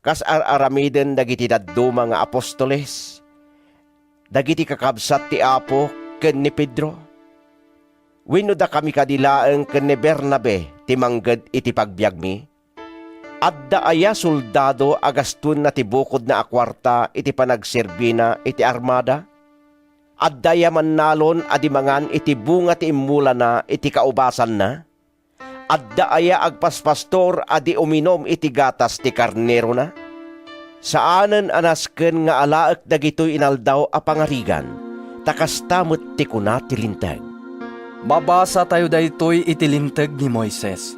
kas ar-aramiden dagiti dadduma nga apostoles, dagiti kakabsat ti Apo ken ni Pedro? Wenno dakami kadi laeng ken ni Bernabe ti mangged iti pagbiagmi? Adda aya soldado a gastuenna ti bukodna a kuarta iti panagserbina iti armada? Adda aya mannalon a di mangan iti bunga ti immulana iti kaubasanna? Adda aya agpaspastor a di uminum iti gatas ti karnerona? Saanen a nasken nga alaek dagitoy inaldaw a pangarigan, ta kasta met ti kuna ti Linteg. Mabasatayo daytoy iti Linteg ni Moises,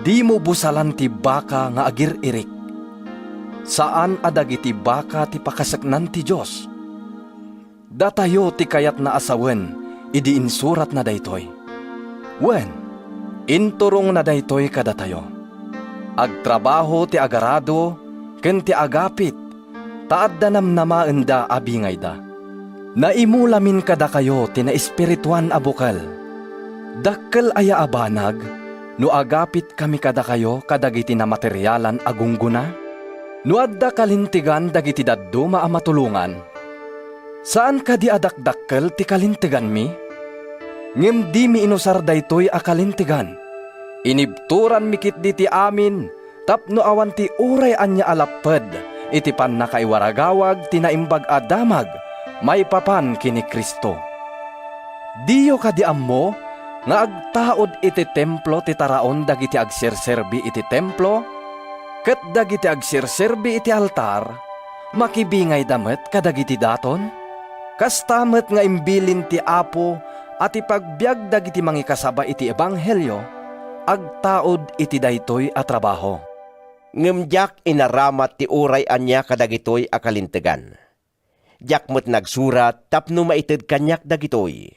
"Dimo busalan ti baka nga agir-irik." Saan a dagiti baka ti pakaseknan ti Dios. Datayo ti kayatna a sawen idi insuratna daytoy. Wen, inturongna daytoy kadatayo. Agtrabaho ti agarado ken ti agapit, ta adda namnamaenda a bingayda. Naimulamin kadakayo ti naespirituan a bukel. Dakkel aya a banag no agapitkami kadakayo kadagiti namaterialan a gunggona? No adda kalintegan dagiti dadduma a matulongan, saan kadi a dakdakkel ti kalinteganmi? Ngem dimi inusar daytoy a kalintegan. Inibturanmi ketdi ti amin tapno awan ti uray ania a lapped iti pannakaiwaragawag ti Naimbag a Damag maipapan ken ni Cristo. Diyo kadi ammo nga agtaud iti templo ti taraon dagiti agserserbi iti templo? Ket dagiti agserserbi iti altar, makibingayda met kadagiti daton? Kasta met nga imbilin ti Apo a ti pagbiag dagiti mangikasaba iti ebanghelio agtaud iti daytoy a trabaho. Ngem diak inaramat ti uray ania kadagitoy a kalintegan. Diak met nagsurat tapno maited kaniak dagitoy.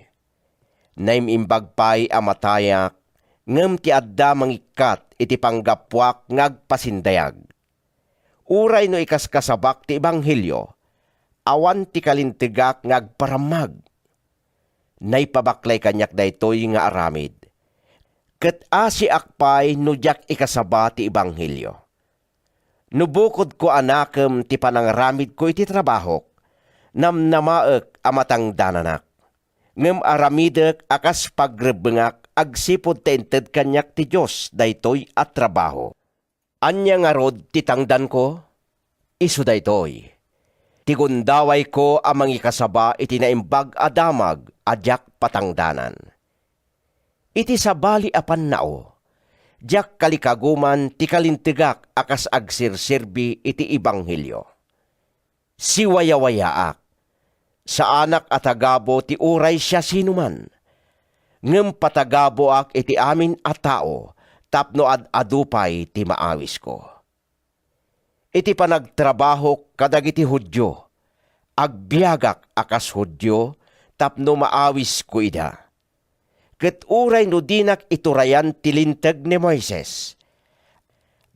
Naim-imbag pay a matayak, ngem ti adda mangikkat iti panggapuak nga agpasindayag. Uray no ikaskasabak ti ebanghelio, awan ti kalintegak nga agparammag. Naipabaklay kaniak daytoy nga aramid. Ket asiak pay no diak ikasaba ti ebanghelio. No bukodko a nakem ti panangaramidko iti trabahok, namnamaek a matangdananak. Ngem aramidek a kas pagrebbengak agsipud ta inted kaniak ti Dios daytoy a trabaho. Ania ngarud ti tangdanko? Isu daytoy: ti gundawayko a mangikasaba iti naimbag a damag a diak patangdanan. Iti sabali a pannao, diak kalikaguman ti kalintegak a kas agserserbi iti ebanghelio. Siwayawayaak. Saanak a tagabu ti uray siasinoman, ngem patagabuak iti amin a tao tapno ad-adu pay ti maawisko. Iti panagtrabahok kadagiti Judio, agbiagak a kas Judio tapno maawisko ida. Ket uray no dinak iturayan ti Linteg ni Moises,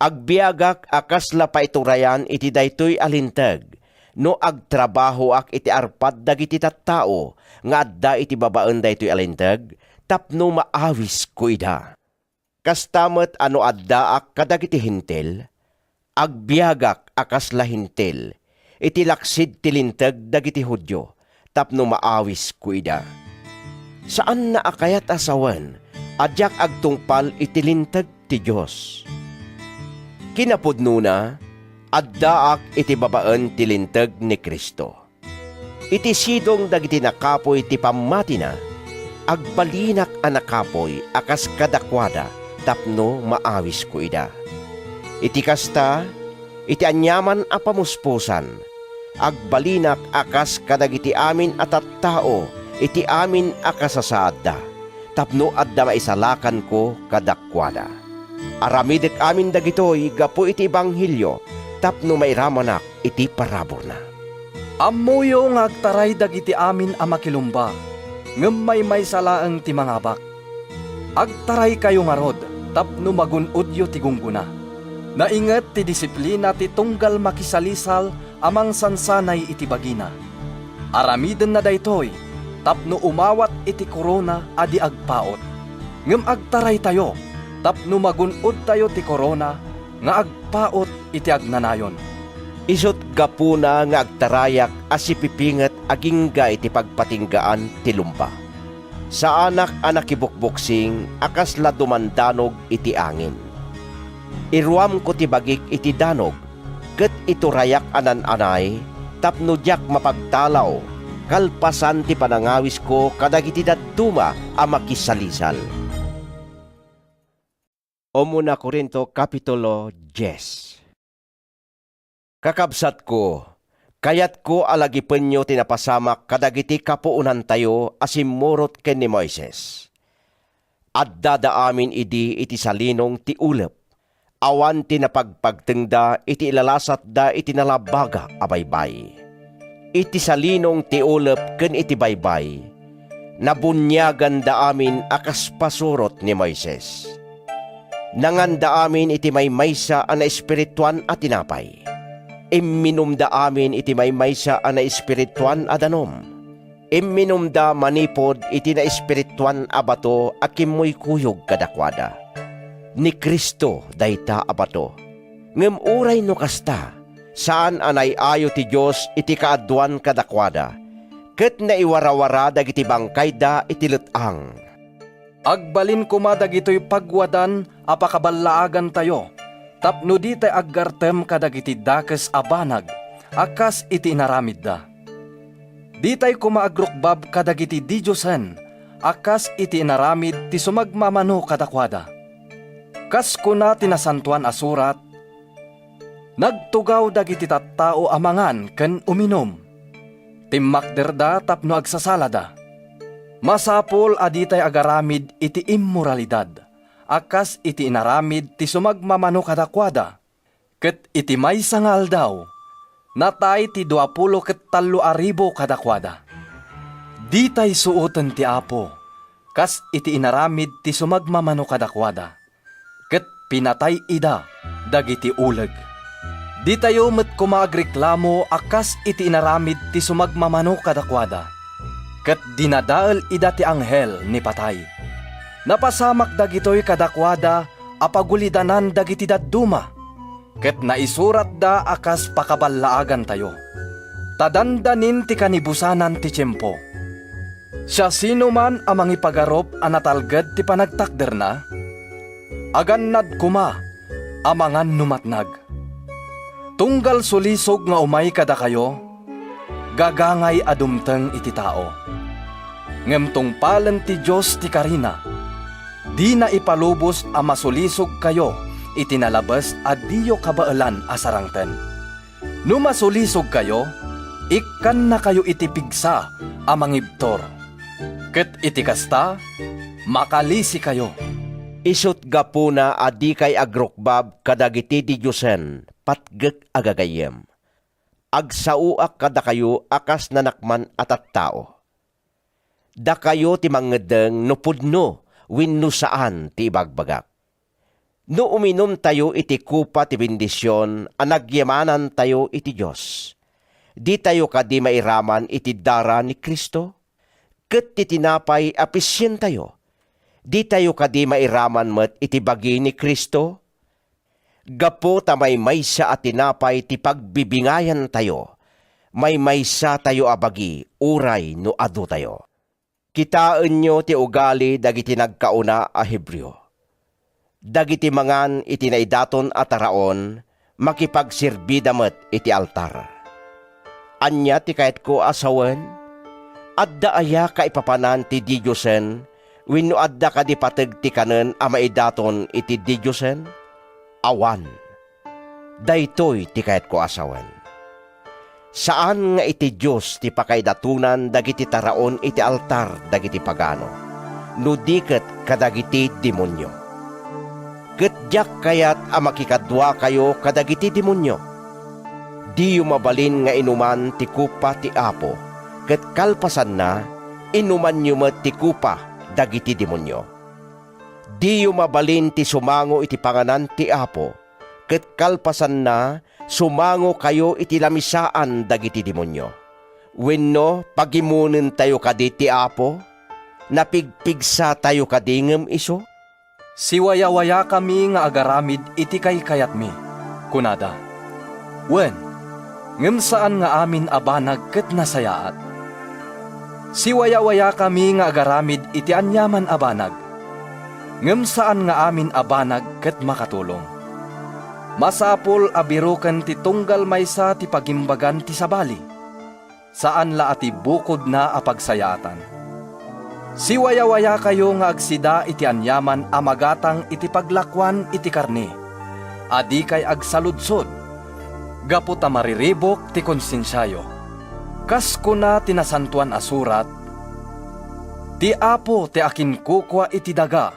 agbiagak a kasla paiturayan iti daytoy a Linteg no agtrabahoak iti arpad dagiti tattao nga adda iti babaen daytoy a Linteg tapno maawisko ida. Kasta met a no addaak kadagiti Hentil, agbiagak a kasla Hentil iti laksid ti Linteg dagiti Judio tapno maawisko ida. Saanna a kayat a sawen a diak agtungpal iti Linteg ti Dios. Kinapudnona, addaak iti babaen ti Linteg ni Cristo. Iti sidong dagiti nakapuy ti pammatina, agbalinak a nakapuy a kas kadakuada tapno maawisko ida. Iti kasta, iti aniaman a pamuspusan, agbalinak a kas kadagiti amin a tattao iti amin a kasasaadda, tapno adda maisalakanko kadakuada. Aramidek amin dagitoy gapu iti ebanghelio tapno mairamanak iti paraburna. Ammoyo nga agtaray dagiti amin a makilumba, ngem maymaysa laeng ti mangabak. Agtaraykayo ngarud tapno magun-odyo ti gunggona. Nainget ti disiplina ti tunggal makisalisal a mangsansanay iti bagina. Aramidenna daytoy tapno umawat iti korona a di agpaut. Ngem agtaraytayo tapno magun-odtayo ti korona nga agpaut iti agnanayon. Isut' gapuna nga agtarayak a sipipinget agingga iti pagpatinggaan ti lumba. Saanak a nakibukbuksing a kasla dumandanog iti angin. Iruamko ti bagik iti danog, ket iturayak a nan-anay tapno diak mapagtalaw kalpasan ti panangawisko kadagiti dadduma a makisalisal. Umuna Corinto, Kapitulo dies. Kakabsatko, kayatko a lagipenyo ti napasamak kadagiti kapuonantayo a simmurot ken ni Moises. Addada amin idi iti salinong ti ulep, awan ti napagpagtengda iti ilalasatda iti nalabaga a baybay. Iti salinong ti ulep ken iti baybay, nabuniaganda amin a kas pasurot ni Moises. Nanganda amin iti maymaysa a naespirituan a tinapay. Imminumda amin iti maymaysa a naespirituan a danum. Imminumda manipud iti naespirituan a bato a kimmuykuyog kadakuada. Ni Cristo dayta a bato. Ngem uray no kasta, saan a nay-ayo ti Dios iti kaaduan kadakuada, ket naiwarawara dagiti bangkayda iti let-ang. Agbalin koma dagitoy pagwadan a pakaballaagantayo tapno ditay aggartem kadagiti dakes a banag a kas iti inaramidda. Ditay koma agrukbab kadagiti didiosen a kas iti inaramid ti sumagmamano kadakuada. Kas kuna ti Nasantoan a Surat, Nagtugaw dagiti tattao a mangan ken uminum. Timmakderda tapno agsasalada. Masapul a ditay agaramid iti immoralidad, a kas iti inaramid ti sumagmamano kadakuada. Ket iti maysa nga aldaw, natay ti duapulo ket tallo a ribu kadakuada. Ditay suoten ti Apo, kas iti inaramid ti sumagmamano kadakuada, ket pinatay ida dagiti uleg. Ditayo met koma agreklamo a kas iti inaramid ti sumagmamano kadakuada, ket dinadael ida ti anghel ni patay. Napasamak dagitoy kadakuada a pagulidanan dagiti dadduma, ket naisuratda a kas pakaballaagantayo. Ta dandanin ti kanibusanan ti tiempo. Siasinoman a mangipagarup a natalged ti panagtakderna, agannad koma a mangan no matnag. Tunggal sulisog nga umay kadakayo, gagangay a dumteng iti tao. Ngem tungpalen ti Dios ti karina, dina ipalubos a masulisogkayo iti nalabes a diyo kabaelan a sarangten. No masulisogkayo, ikkannakayo iti pigsa a mangibtur. Ket iti kasta, makalisikayo. Isut' gapuna a dikay agrukbab kadagiti didiosen, patgek a gagayyem. Agsaoak kadakayo a kas nanakman a tattao. Dakayo ti mangngeddeng no pudno wenno saan ti ibagbagak. No uminumtayo iti kopa ti bendision a nagyamanantayo iti Dios, ditayo kadi mairaman iti dara ni Cristo? Ket ti tinapay a pisientayo, ditayo kadi mairaman met iti bagi ni Cristo? Gapu ta maymaysa a tinapay ti pagbibingayantayo, maymaysatayo a bagi uray no adutayo. Kitaenyo ti ugali dagiti nagkauna a Hebreo. Dagiti mangan iti naidaton a taraon, makipagserbida met iti altar. Ania ti kayatko a sawen? Adda aya kaipapanan ti didiosen wenno adda kadi pateg ti kanen a maidaton iti didiosen? Awan. Daytoy ti kayatko a sawen. Saan nga iti Dios ti pakaidatonan dagiti taraon iti altar dagiti pagano, no di ket kadagiti demonio. Ket diak kayat a makikaduakayo kadagiti demonio. Diyo mabalin nga inuman ti kopa ti Apo, ket kalpasanna, inumanyo met ti kopa dagiti demonio. Diyo mabalin ti sumango iti panganan ti Apo, ket kalpasanna, sumangokayo iti lamisaan dagiti demonio. Wenno, pagimonentayo kadi ti Apo? Napigpigsatayo kadi ngem isu? "Siwayawayakami nga agaramid iti kaykayatmi," kunada. Wen, ngem saan nga amin a banag ket nasayaat. "Siwayawayakami nga agaramid iti aniaman a banag," ngem saan nga amin a banag ket makatulong. Masapul a biroken ti tunggal maysa ti pagimbagan ti sabali. Saan la a ti bukodna a pagsayaatan. Siwayawayakayo nga agsida iti aniaman a magatang iti paglakuan iti karne, a dikay agsaludsod, gapu ta mariribuk ti konsensiayo. Kas kuna ti Nasantoan a Surat, "Ti Apo ti akinkukua iti daga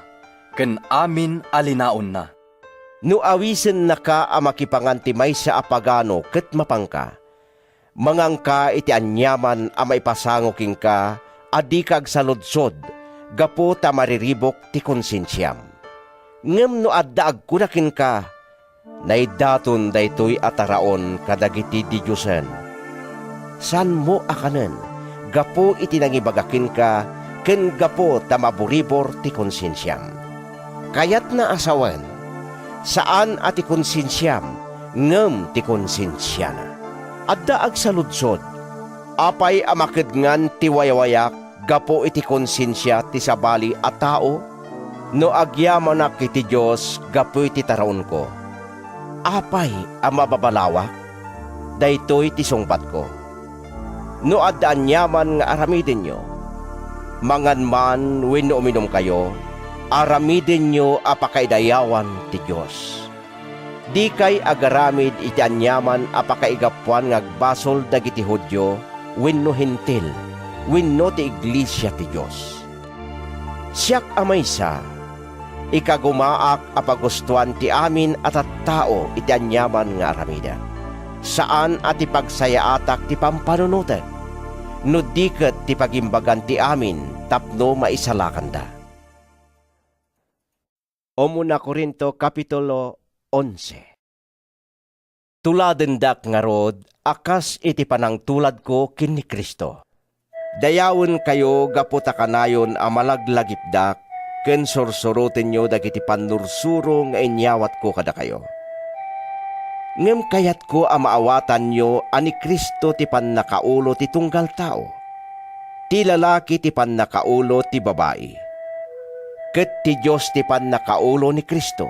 ken amin a linaonna." No awisennaka a makipangan ti maysa a pagano ket mapanka, manganka iti aniaman a maipasango kenka a dika agsaludsod gapu ta mariribuk ti konsensiam. Ngem no adda agkuna kenka, "Naidaton daytoy a taraon kadagiti didiosen," saanmo a kanen gapu iti nangibaga kenka ken gapu ta maburibor ti konsensiam. Kayatna a sawen, saan a ti konsensiam ngem ti konsensiana. Adda agsaludsod, "Apay a makedngan ti wayawayak gapu iti konsensia ti sabali a tao?" No agyamanak iti Dios gapu iti taraonko, apay a mababalawak? Daytoy ti sungbatko. No adda aniaman nga aramidenyo, mangan man wenno uminumkayo, aramidenyo a pakaidayawan ti Dios. Dikay agaramid iti aniaman a pakaigapuan nga agbasol dagiti Judio wenno Hentil wenno ti iglesia ti Dios. Siak a maysa, ikagumaak a pagustoan ti amin a tattao iti aniaman nga aramidek. Saan a ti pagsayaatak ti pampanunotek, no di ket ti pagimbagan ti amin tapno maisalakanda. Umuna Corinto, Kapitulo onse. Tuladendak ngarud a kas iti panangtuladko ken ni Cristo. Dayawenkayo gapu ta kanayon a malaglagipdak ken sursurotenyo dagiti pannursuro nga inyawatko kadakayo. Ngem kayatko a maawatanyo a ni Cristo ti pannakaulo ti tunggal tao, ti lalaki ti pannakaulo ti babai, ket ti Dios ti pannakaulo ni Cristo.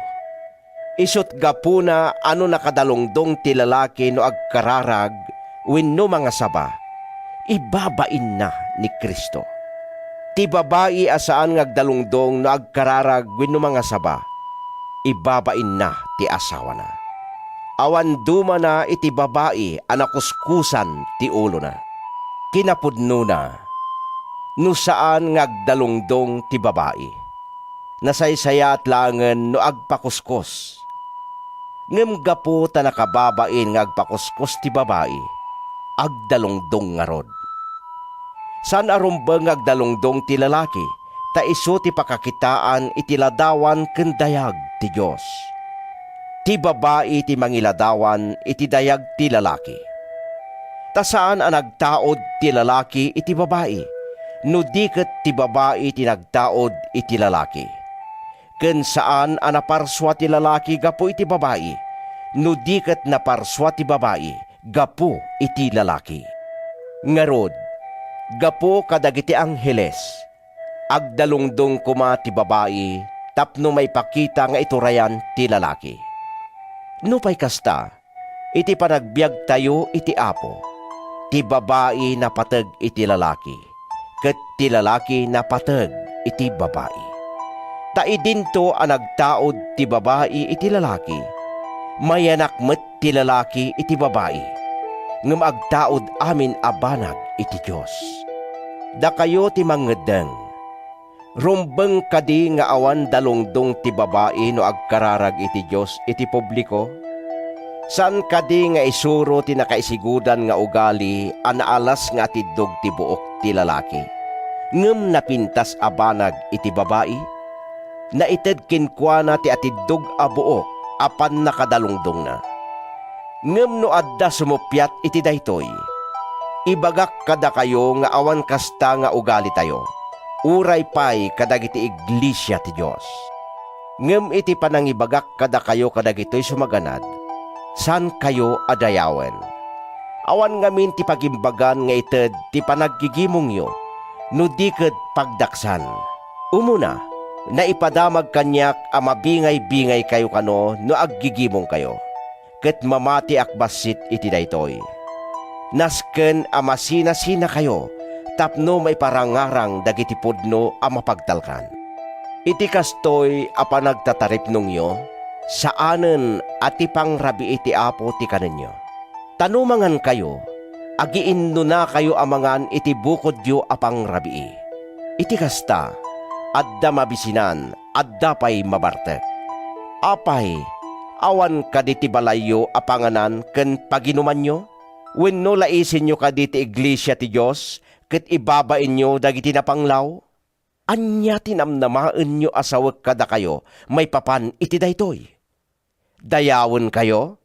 Isut' gapuna a no nakadalungdong ti lalaki no agkararag wenno mangasaba, ibabainna ni Cristo. Ti babai a saan nga agdalungdong no agkararag wenno mangasaba, ibabainna ti asawana. Awan dumana iti babai a nakuskusan ti ulona. Kinapudnona, no saan nga agdalungdong ti babai, nasaysayaat laengen no agpakuskos. Ngem gapu ta nakababain nga agpakuskos ti babai, agdalungdong ngarud. Saan a rumbeng nga agdalungdong ti lalaki, ta isu ti pakakitaan iti ladawan ken dayag ti Dios. Ti babai ti mangiladawan iti dayag ti lalaki. Ta saan a nagtaud ti lalaki iti babai, no di ket ti babai ti nagtaud iti lalaki. Ken saan a naparsua ti lalaki gapu iti babai, no di ket naparsua ti babai gapu iti lalaki. Ngarud, gapu kadagiti angheles, agdalungdong koma ti babai tapno maipakita nga iturayan ti lalaki. Nupay kasta, iti panagbiagtayo iti Apo, ti babai napateg iti lalaki, ket ti lalaki napateg iti babai. Ta idinto a nagtaud ti babai iti lalaki, mayanak met ti lalaki iti babai, ngem agtaud amin a banag iti Dios. Dakayo ti mangngeddeng, rumbeng kadi nga awan dalungdong ti babai no agkararag iti Dios iti publiko? Saan kadi nga isuro ti nakaisigudan nga ugali a naalas nga atiddog ti buok ti lalaki, ngem napintas a banag iti babai? Naited kenkuana ti atiddog a buok a pannakadalungdongna. Ngem no adda sumuppiat iti daytoy, ibagak kadakayo nga awan kasta nga ugalitayo, uray pay kadagiti iglesia ti Dios. Ngem iti panangibagak kadakayo kadagitoy sumaganad, saankayo a dayawen. Awan ngamin ti pagimbagan nga ited ti panaggigimongyo, no di ket pagdaksan. Umuna, naipadamag kaniak a mabingay-bingaykayo kano no aggigimongkayo, ket mamatiak bassit iti daytoy. Nasken a masinasinakayo tapno maiparangarang dagiti pudno a mapagtalkan. Iti kastoy a panagtataripnongyo, saanen a ti pangrabii ti Apo ti kanenyo. Ta no mangankayo, agiinnonakayo a mangan iti bukodyo a pangrabii. Iti kasta, adda mabisinan, adda pay mabartek. Apay, awan kadi ti balayyo a panganan ken paginumanyo? Wenno laisenyo kadi ti iglesia ti Dios ket ibabainyo dagiti napanglaw? Ania ti namnamaenyo a sawek kadakayo maipapan iti daytoy? Dayawenkayo?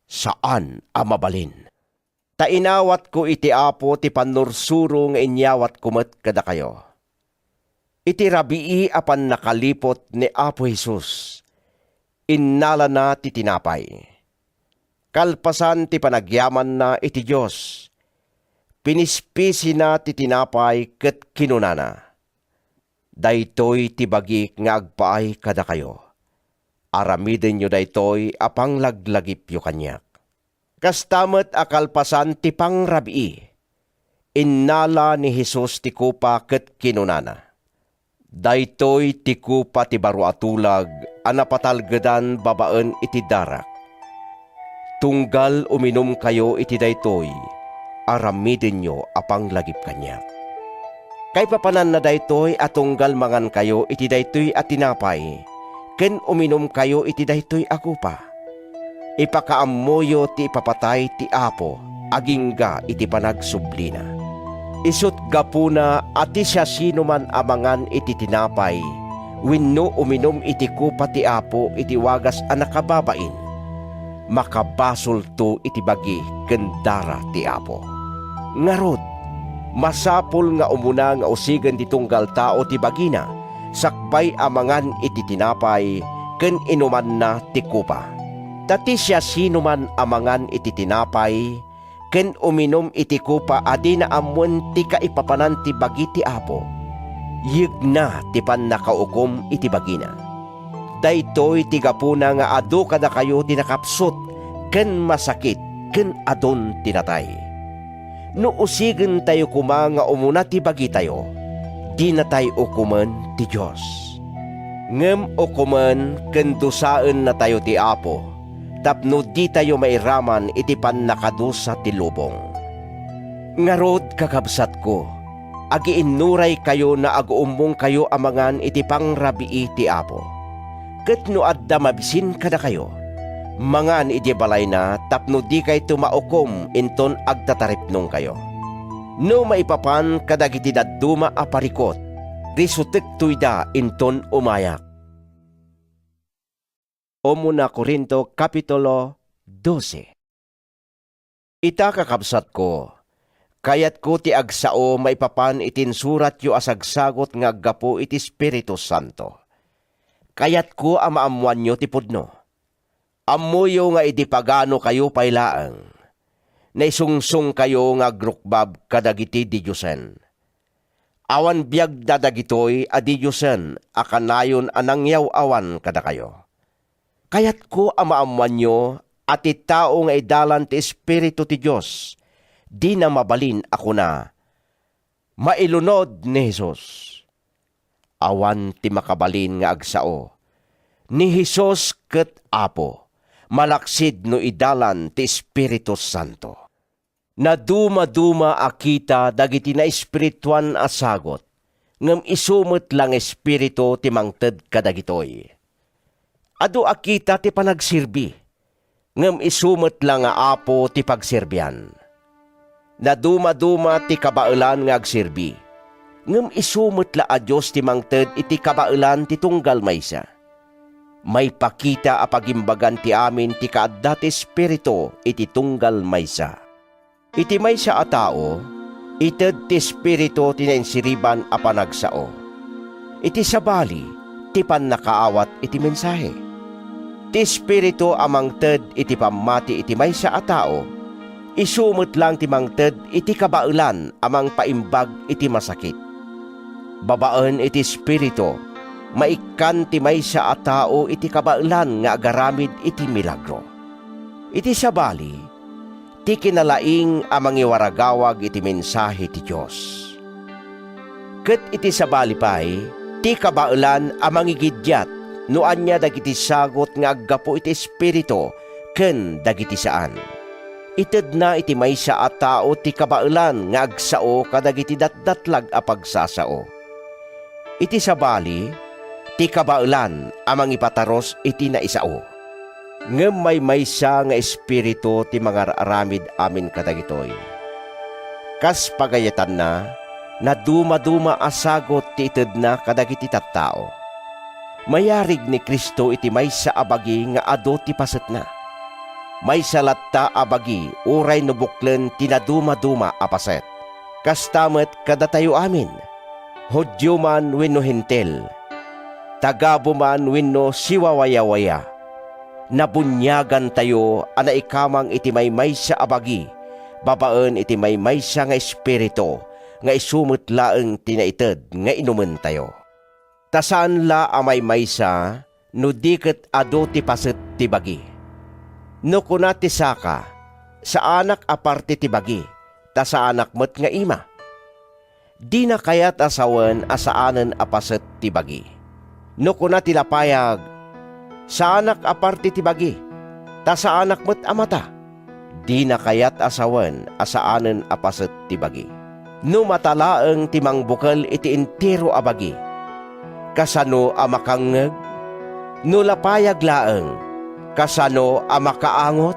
Saan a mabalin! Ta inawatko iti Apo ti pannursuro nga inyawatko met kadakayo. Iti rabii a pannakaliput ni Apo Jesus, innalana ti tinapay. Kalpasan ti panagyamanna iti Dios, pinispisina ti tinapay ket kinunana, "Daytoy ti bagik nga agpaay kadakayo. Aramidenyo daytoy a panglaglagipyo kaniak." Kasta met a kalpasan ti pangrabii, innala ni Jesus ti kopa ket kinunana, "Daytoy ti kopa ti baro a tulag a napatalgedan babaen iti darak. Tunggal uminumkayo iti daytoy, aramidenyo a panglagip kaniak. Kaipapananna daytoy a tunggal mangankayo iti daytoy a tinapay ken uminumkayo iti daytoy a kopa, ipakaammoyo ti ipapatay ti Apo agingga iti panagsublina. Isut' gapuna a ti siasinoman a mangan iti tinapay wenno uminum iti kopa ti Apo iti wagas a nakababain, makabasolto iti bagi ken dara ti Apo. Ngarud, masapul nga umuna nga usigen ti tunggal tao ti bagina sakbay a mangan iti tinapay ken inumanna ti kopa. Ta ti siasinoman a mangan iti tinapay ken uminum iti kopa a dina ammoen ti kaipapanan ti bagi ti Apo, yegna ti pannakaukom iti bagina. Daytoy ti gapuna nga adu kadakayo ti nakapsut ken masakit ken adun ti natay. No usigentayo koma nga umuna ti bagitayo, dinatay ukomen ti Dios. Ngem ukomen ken dusaennatayo ti Apo tapno ditayo mairaman iti pannakadusa ti lubong. Ngarud, kakabsatko, agiinnuraykayo no aguummongkayo a mangan iti pangrabii ti Apo. Ket no adda mabisin kadakayo, mangan idiay balayna tapno dikayto maukom inton agtataripnongkayo. No maipapan kadagiti dadduma a parikut, risutekto ida inton umayak. Umuna Corinto, Kapitulo dose. Ita, kakabsatko, kayatko ti agsao maipapan iti insuratyo a sagsagut nga aggapu iti Espiritu Santo. Kayatko a maammoanyo ti pudno. Ammoyo nga idi paganokayo pay laeng, naisungsongkayo nga agrukbab kadagiti didiosen. Awan biagda dagitoy a didiosen a kanayon a nangyaw-awan kadakayo. Kayatko a maammoanyo a ti tao nga idalan ti Espiritu ti Dios, dina mabalin a kuna, "Mailunod ni Jesus." Awan ti makabalin nga agsao. Ni Jesus ket Apo, malaksid no idalan ti Espiritu Santo. Nadumaduma a kita dagiti naespirituan a sagut, ngem isu met la nga Espiritu ti mangted kadagitoy. Adu a kita ti panagserbi, ngem isu met la nga Apo ti pagserbian. Nadumaduma ti kabaelan nga agserbi, ngem isu met la a Dios ti mangted iti kabaelan ti tunggal maysa. Maipakita a pagimbagan ti amin ti kaadda ti Espiritu iti tunggal maysa. Iti maysa a tao, ited ti Espiritu ti nainsiriban a panagsao. Iti sabali, ti pannakaawat iti mensahe. Ti Espiritu a mangted iti pammati iti maysa a tao, isu met laeng ti mangted iti kabaelan a mangpaimbag iti masakit. Babaen iti Espiritu, maikkan ti maysa a tao iti kabaelan nga agaramid iti milagro. Iti sabali, ti kinalaing a mangiwaragawag iti mensahe ti Dios. Ket iti sabali pay, ti kabaelan a mangigiddiat no ania dagiti sagut nga aggapu iti Espiritu ken dagiti saan. Itedna iti maysa a tao ti kabaelan nga agsao kadagiti datdatlag a pagsasao. Iti sabali, ti kabaelan a mangipatarus iti naisao. Ngem maymaysa nga Espiritu ti mangar-aramid amin kadagitoy. Kas pagayatanna, nadumaduma a sagut ti itedna kadagiti tattao. Mayarig ni Cristo iti maysa a bagi nga adu ti pasetna. Maysa latta a bagi uray no buklen ti nadumaduma a paset. Kasta met kadatayo amin, Judio man wenno Hentil, tagabu man wenno siwawayawaya, nabuniagantayo a naikamang iti maymaysa a bagi babaen iti maymaysa nga Espiritu nga isu met laeng ti naited nga inumentayo. Ta saan la a maymaysa no di ket adu ti paset ti bagi. No kuna ti saka, "Saanak a parte ti bagi, ta saanak met nga ima." Dina kayat a sawen a saanen a paset ti bagi. No kuna ti lapayag, "Saanak a parte ti bagi, ta saanak met a mata." dina kayat a sawen a saanen a paset ti bagi. No mata laeng ti mangbukel iti entero a bagi, kasano a makangngeg? No lapayag laeng, kasano a makaangot?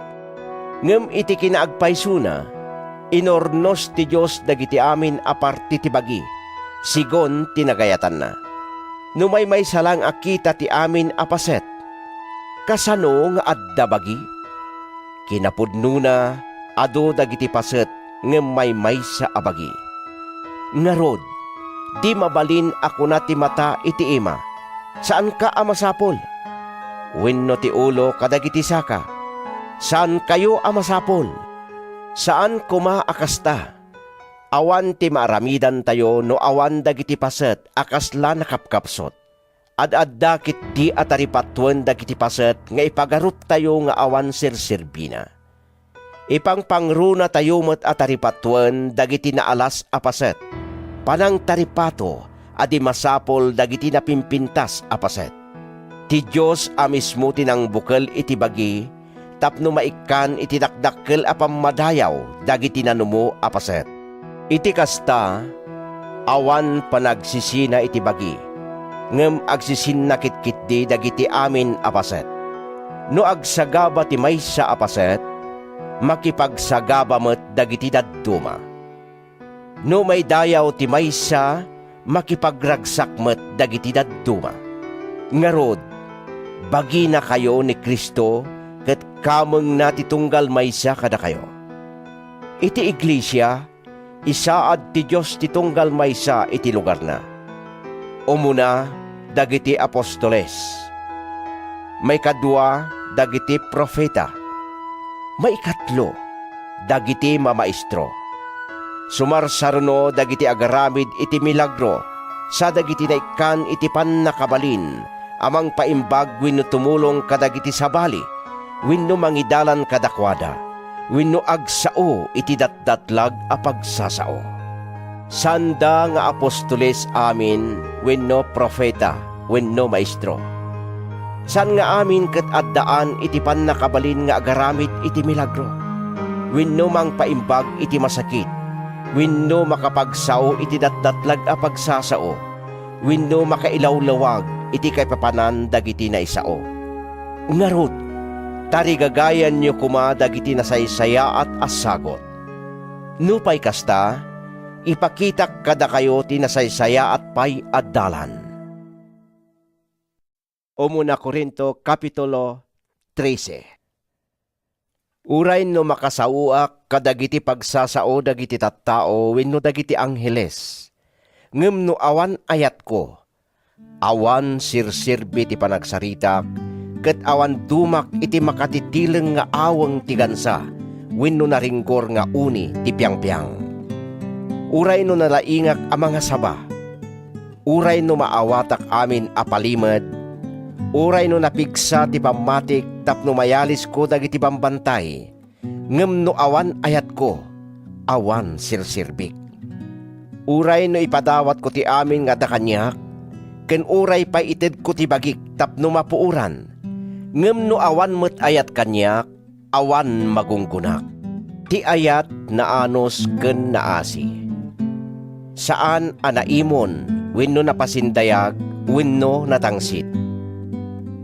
Ngem iti kinaagpaysona, inurnos ti Dios dagiti amin a parti ti bagi, sigun ti nagayatanna. No maymaysa laeng a kita ti amin a paset, kasano nga adda bagi? Kinapudnona, adu dagiti paset ngem maymaysa a bagi. Ngarud, di mabalin a kuna ti mata iti ima, "Saanka a masapul," wenno ti ulo kadagiti saka, "Saankayo a masapul." Saan koma a kasta. Awan ti maaramidantayo no awan dagiti paset a kasla nakapkapsut. Ad-adda ketdi a taripatuen dagiti paset nga ipagaruptayo nga awan serserbina. Ipangpangronatayo met a taripatuen dagiti naalas a paset, panangtaripato a di masapul dagiti napimpintas a paset. Ti Dios a mismo ti nangbukel iti bagi tapno maikkan iti dakdakkel a pammadayaw dagiti nanumo a paset. Iti kasta, awan panagsisina iti bagi, ngem agsisinna ketdi dagiti amin a paset. No agsagaba ti maysa a paset, makipagsagaba met dagiti dadduma. No maidayaw ti maysa, makipagragsak met dagiti dadduma. Ngarud, baginakayo ni Cristo ket kamengna ti tunggal maysa kadakayo. Iti iglesia, isaad ti Dios ti tunggal maysa iti lugarna. Umuna, dagiti apostoles. Maikadua, dagiti profeta. Maikatlo, dagiti mamaestro. Sumarsaruno dagiti agaramid iti milagro, sa dagiti naikkan iti pannakabalin a mangpaimbag wenno tumulong kadagiti sabali, wenno mangidalan kadakuada, wenno agsao iti datdatlag a pagsasao. Saanda nga apostoles amin wenno profeta wenno maestro. Saan nga amin ket addaan iti pannakabalin nga agaramid iti milagro, wenno mangpaimbag iti masakit, wenno makapagsao iti datdatlag a pagsasao, wenno makailawlawag iti kaipapanan dagiti naisao. Ngarud, tarigagayanyo koma dagiti nasaysayaat a sagut. Nupay kasta, ipakitak kadakayo ti nasaysayaat pay a dalan. Umuna Corinto, Kapitulo trese. Uray no makasaoak kadagiti pagsasao dagiti tattao wenno dagiti angheles, ngem no awan ayatko, awan serserbi ti panagsaritak, ket awan dumak iti makatitileng nga aweng ti gansa wenno naringgor nga uni ti piangpiang. Uray no nalaingak a mangasaba, uray no maawatak amin a palimed, uray no napigsa ti pammatik tapno mayalisko dagiti bambantay, ngem no awan ayatko, awan serserbik. Uray no ipadawatko ti amin nga adda kaniak, ken uray pay itedko ti bagik tapno mapuoran, ngem no awan met ayat kaniak, awan magunggonak. Ti ayat naanus ken naasi. Saan a naimon wenno napasindayag wenno natangsit.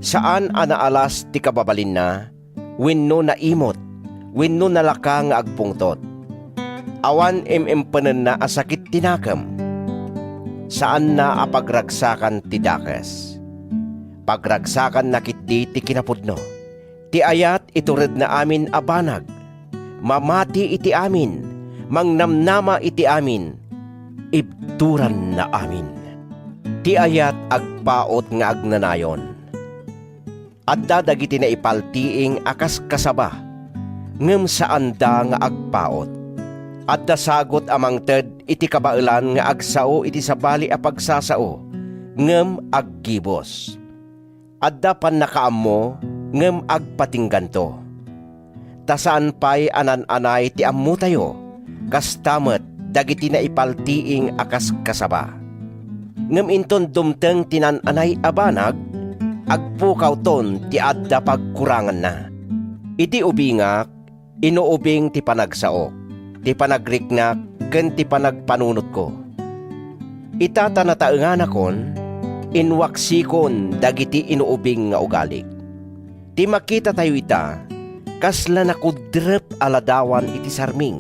Saan a naalas ti kababalinna wenno naimot wenno nalaka nga agpungtot. Awan im-impenenna a sakit ti nakem. Saanna a pagragsakan ti dakes. Pagragsakanna ketdi ti kinapudno. Ti ayat ituredna amin a banag. Mamati iti amin, mangnamnama iti amin, ibturanna amin. Ti ayat agpaut nga agnanayon. Adda dagiti naipaltiing a kas kasaba, ngem saanda nga agpaut. Adda sagut a mangted iti kabaelan nga agsao iti sabali a pagsasao, ngem aggibus. Adda pannakaammo ngem agpatingganto. Ta saan pay a nan-anay ti ammotayo, kasta met dagiti naipaltiing a kas kasaba. Ngem inton dumteng ti nan-anay a banag, agpukawton ti adda pagkuranganna. Iti ubingak, inuubing ti panagsaok, ti panagriknak, ken ti panagpanunotko. Ita ta nataenganakon, inwaksikon dagiti inuubing nga ugalik. Ti makitatayo ita, kasla nakudrep a ladawan iti sarming,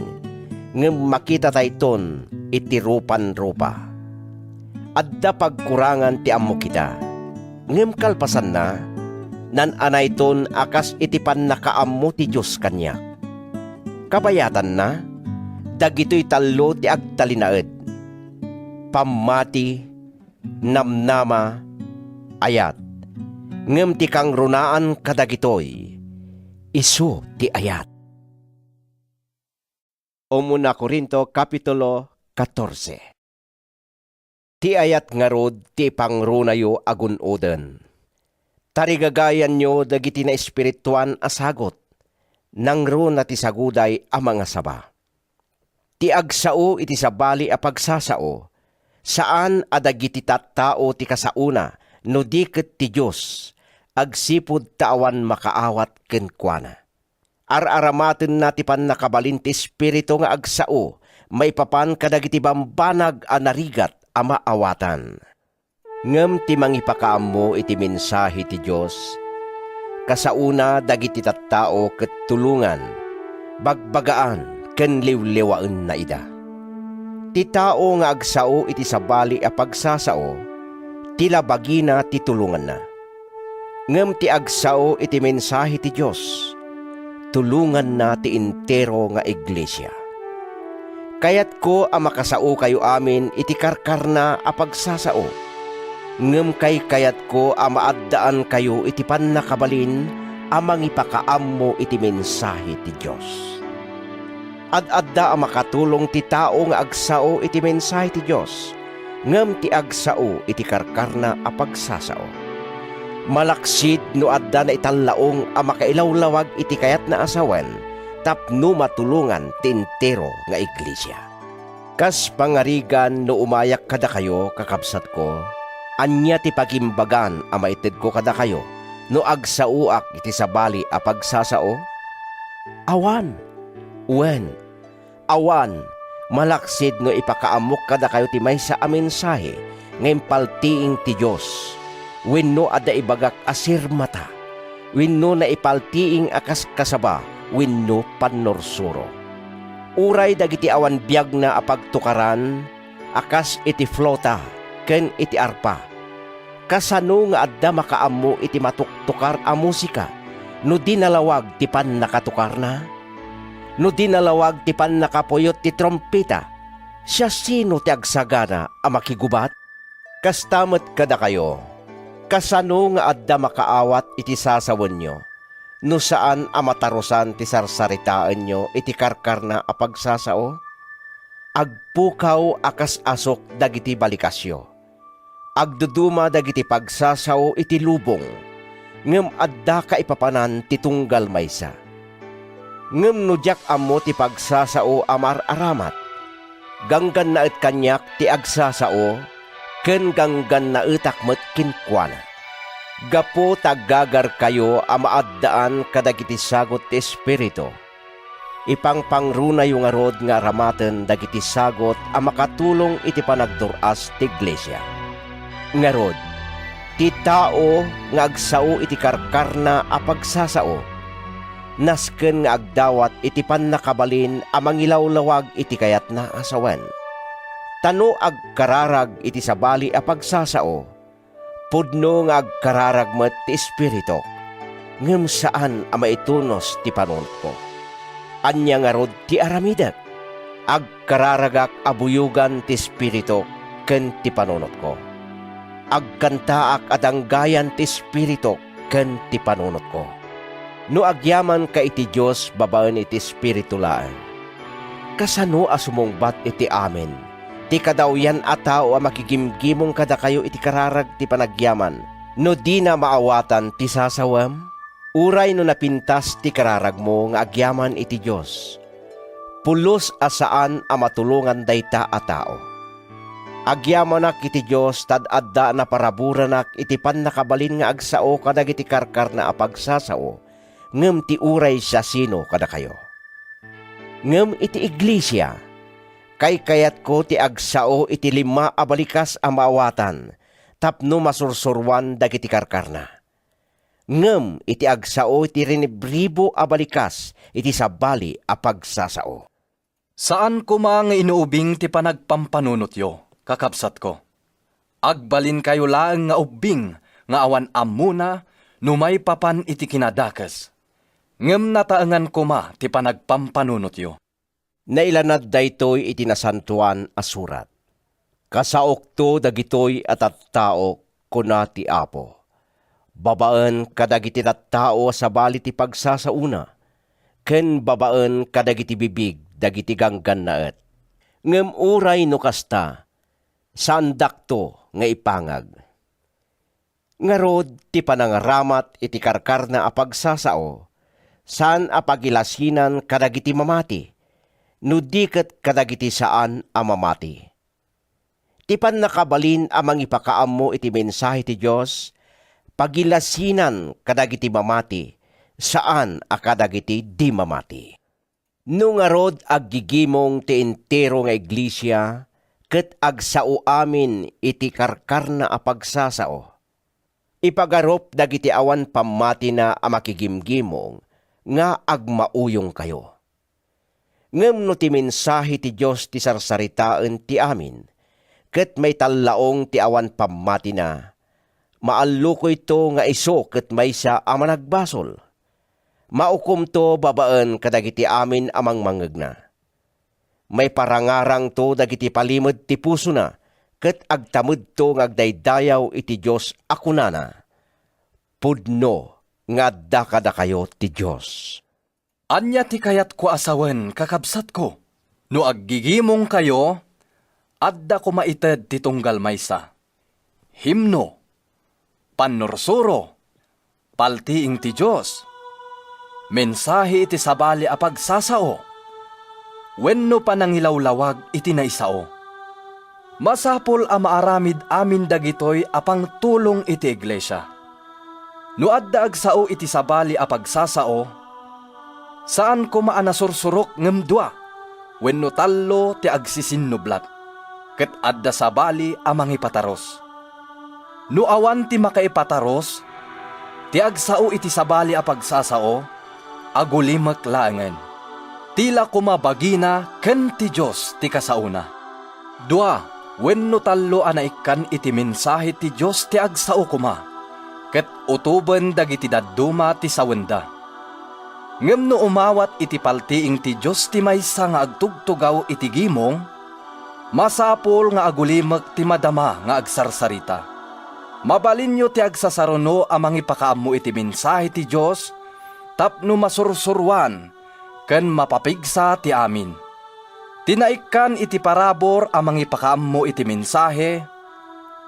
ngem makitatayton iti rupan-rupa. Adda pagkurangan ti ammok ita, ngem kalpasanna, nan-anayton a kas iti pannakaammo ti Dios kaniak. Kabayatanna, dagitoy tallo ti agtalinaed: pammati, namnama, ayat. Ngem ti kangrunaan kadagitoy, isu ti ayat. Umuna Corinto, Kapitulo katorse. Ti ayat ngarud ti ipangrunayo a gun-oden. Tarigagayanyo dagiti naespirituan a sagut. Nangruna ti saguday a mangasaba. Ti agsao iti sabali a pagsasao, saan a dagiti tattao ti kasaona no di ket ti Dios, agsipud ta awan makaawat kenkuana. Ar-aramatenna ti pannakabalin ti Espiritu nga agsao maipapan kadagiti bambanag a narigat a maawatan. Ngem ti mangipakaammo iti mensahe ti Dios, kasaona dagiti tattao ket tulongan, bagbagaan, ken liwliwaenna ida. Ti tao nga agsao iti sabali a pagsasao, ti labagina ti tulonganna. Ngem ti agsao iti mensahe ti Dios, tulonganna ti entero nga iglesia. Kayatko a makasaokayo amin iti karkarna a pagsasao, ngem kaykayatko a maaddaankayo iti pannakabalin a mangipakaammo iti mensahe ti Dios. Ad-adda a makatulong ti tao nga agsao iti mensahe ti Dios, ngem ti agsao iti karkarna a pagsasao. Malaksid no adda naitallaong a makailawlawag iti kayatna a sawen tapno matulongan ti entero nga iglesia. Kas pangarigan, no umayak kadakayo, kakabsatko, ania ti pagimbagan a maitedko kadakayo no agsaoak iti sabali a pagsasao? Awan! Wen, awan, malaksid no ipakaammok kadakayo ti maysa a mensahe nga impaltiing ti Dios, wenno adda ibagak a sirmata, wenno naipaltiing a kaskasaba wenno pannursuro. Uray dagiti awan biagna a pagtukaran a kas iti flota ken iti arpa. Kasano nga adda makaammo iti matuktukar a musika no di nalawag ti pannakatukarna? No di nalawag ti pannakapuyot ti trumpeta, siasino ti agsagana a makigubat? Kasta met kadakayo, kasano nga adda makaawat iti sasawenyo no saan a matarusan ti sarsaritaenyo iti karkarna a pagsasao? Agpukaw a kas asuk dagiti balikasyo. Agduduma dagiti pagsasao iti lubong, ngem adda kaipapanan ti tunggal maysa. Ngem no diak ammo ti pagsasao a maar-aramat, ganggannaet kaniak ti agsasao, ken ganggannaetak met kenkuana. Gapu ta aggagarkayo a maaddaan kadagiti sagut ti Espiritu, ipangpangrunayo ngarud nga aramaten dagiti sagut a makatulong iti panagdur-as ti iglesia. Ngarud, ti tao nga agsao iti karkarna a pagsasao, nasken nga agdawat iti pannakabalin a mangilawlawag iti kayatna a sawen. Ta no agkararag iti sabali a pagsasao, pudno nga agkararag met ti espirituk, ngem saan a maitunos ti panunotko. Ania ngarud ti aramidek? Agkararagak a buyogan ti espirituk ken ti panunotko. Agkantaak a danggayan ti espirituk ken ti panunotko. No agyamanka iti Dios babaen iti Espiritu laeng, kasano a sumungbat iti amin ti kadawyan a tao a makigimgimong kadakayo iti kararag ti panagyaman no dina maawatan ti sasawem? Uray no napintas ti kararagmo nga agyaman iti Dios, pulos a saan a matulongan dayta a tao. Agyamanak iti Dios ta ad-adda a naparaburanak iti pannakabalin nga agsao kadagiti karkarna a pagsasao, ngem ti uray siasino kadakayo. Ngem iti iglesia, kaykayatko ti agsao iti lima a balikas a maawatan tapno masursuroan dagiti karkarna. Ngem iti agsao iti rinibribo a balikas iti sabali a pagsasao. Saan koma nga inuubing ti panagpampanunotyo, kakabsatko. Agbalinkayo laeng nga ubbing nga awan ammona no maipapan iti kinadakes, ngem nataengan koma ti panagpampanunotyo. Nailanad daytoy iti Nasantoan a Surat. "Kasaokto dagitoy a tattaok," kuna ti Apo, "babaen kadagiti tattao a sabali ti pagsasaona, ken babaen kadagiti bibig dagiti ganggannaet." Ngem uray no kasta, saandakto nga ipangag. Ngarud, ti panangaramat iti karkarna a pagsasao, saan a pagilasinan kadagiti mamati, no di ket kadagiti saan a mamati. Ti pannakabalin a mangipakaammo iti mensahe ti Dios, pagilasinan kadagiti mamati, saan a kadagiti di mamati. No ngarud, aggigimong ti entero nga iglesia ket agsao amin iti karkarna a pagsasao, ipagarup dagiti awan pammatina a makigimgimong nga agmauyongkayo. Ngem no ti mensahe ti Dios ti sarsaritaen ti amin, ket maitallaong ti awan pammatina, maallukoyto nga isu ket maysa a managbasol. Maukomto babaen kadagiti amin a mangmangngegna. Maiparangarangto dagiti palimed ti pusona, ket agtamedto nga agdaydayaw iti Dios a kunana, "Pudno nga adda kadakayo ti Dios." Ania ti kayatko a sawen, kakabsatko? No aggigimongkayo, adda koma ited ti tunggal maysa: himno, pannursuro, paltiing ti Dios, mensahe iti sabali a pagsasao, wenno panangilawlawag iti naisao. Masapul a maaramid amin dagitoy a pangtulong iti iglesia. No adda agsao iti sabali a pagsasao, saan koma a nasursurok ngem dua wenno tallo ti agsisinnublat, ket adda sabali a mangipatarus. No awan ti makaipataros, ti agsao iti sabali a pagsasao, agulimek laengen. Ti la koma bagina ken ti Dios ti kasaona. Dua wenno tallo a naikkan iti mensahe ti Dios ti agsao koma, ket utoben dagiti dadduma ti sawenda. Ngem no umawat iti paltiing ti Dios ti maysa nga agtugtugaw iti gimong, masapul nga agulimek ti madama nga agsarsarita. Mabalinyo ti agsasaruno a mangipakaammo iti mensahe ti Dios tapno masursuroan ken mapapigsa ti amin. Ti naikkan iti parabur a mangipakaammo iti mensahe,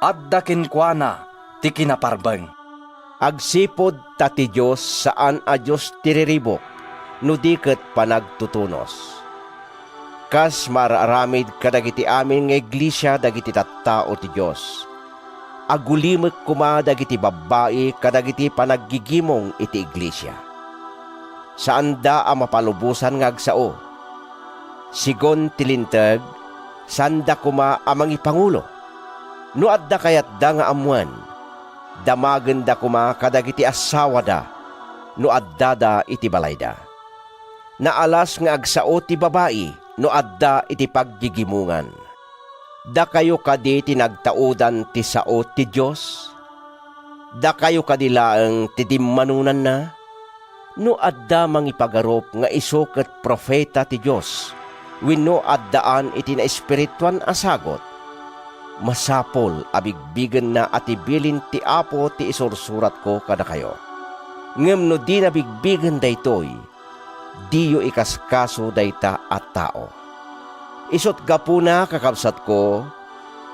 adda kenkuana ti kinaparbeng. Agsipud ta ti Dios saan a Dios ti riribuk, no di ket panagtutunos. Kas maar-aramid kadagiti amin nga iglesia dagiti tattao ti Dios, agulimek koma dagiti babbai kadagiti panaggigimong iti iglesia. Saanda a mapalubosan nga agsao. Sigun ti Linteg, saanda koma a mangipangulo. No adda kayatda nga ammoen, damagenda koma kadagiti assawada no addada iti balayda. Naalas nga agsao ti babai no adda iti paggigimongan. Dakayo kadi ti nagtaudan ti sao ti Dios? Dakayo kadi laeng ti dimmanonanna? No adda mangipagarup nga isu ket profeta ti Dios wenno addaan iti naespirituan a sagut, masapul a bigbigenna a ti bilin ti Apo ti isursuratko kadakayo. Ngem no dina bigbigen daytoy, diyo ikaskaso dayta a tao. Isut' gapuna, kakabsatko,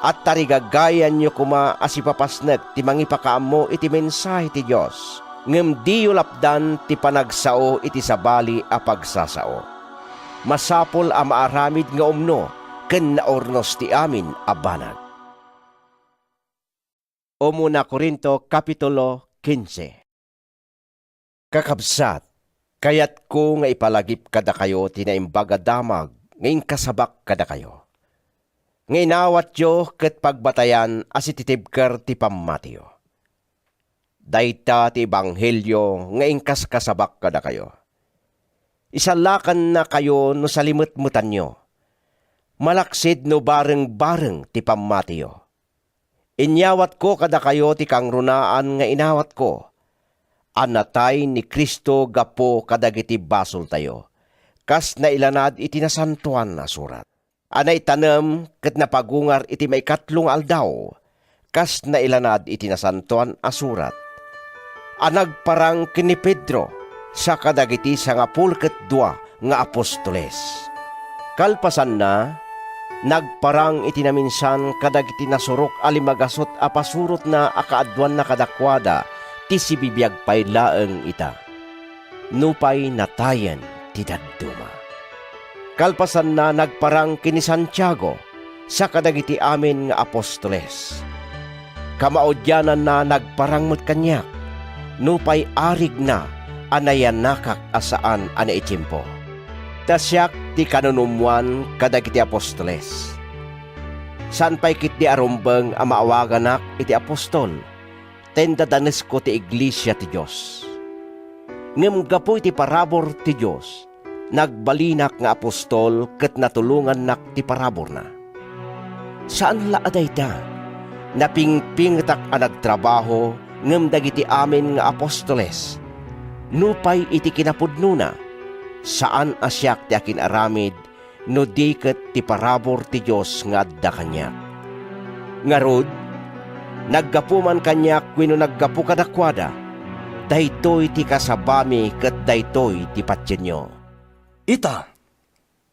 a tarigagayanyo koma a sipapasnek ti mangipakaammo iti mensahe ti Dios, ngem diyo lapdan ti panagsao iti sabali a pagsasao. Masapul a maaramid nga umno ken naurnos ti amin a banag. Umuna Corinto, Kapitulo quince. Kakabsat, Kayatko nga ipalagip kadakayo ti Naimbag a Damag nga inkasabak kadakayo, nga inawatyo ket pagbatayan a sititibker ti pammatiyo. Dayta ti ebanghelio nga inkaskasabak kadakayo. Isallakannakayo no salimetmetanyo, malaksid no bareng-bareng ti pammatiyo. Inyawatko kadakayo ti kangrunaan nga inawatko, a natay ni Cristo gapu kadagiti basoltayo, kas nailanad iti Nasantoan a Surat, a naitanem ket napagungar iti maikatlo nga aldaw, kas nailanad iti Nasantoan a Surat, a nagparang ken ni Pedro, sa kadagiti sangapulo ket dua nga apostoles. Kalpasanna, nagparang iti naminsan kadagiti nasurok a limagasut a pasurotna a kaaduanna kadakuada ti sibibiag pay laeng ita, nupay natayen ti dadduma. Kalpasanna, nagparang ken ni Santiago, sa kadagiti amin nga apostoles. Kamaudiananna, nagparang met kaniak, nupay arigna a nayanakak a saan a naitiempo. Ta siak ti kanunummoan kadagiti apostoles. Saan pay ketdi a rumbeng a maawaganak iti apostol, ta indadanesko ti iglesia ti Dios. Ngem gapu iti parabur ti Dios, nagbalinak nga apostol ket natulongannak ti paraburna. Saan la a dayta, napingpingetak a nagtrabaho ngem dagiti amin nga apostoles, nupay iti kinapudnona, saan a siak ti akin-aramid no di ket ti parabur ti Dios nga adda kaniak. Ngarud, naggapu man kaniak wenno naggapu kadakuada, daytoy ti kasabami ket daytoy ti patienyo. Ita,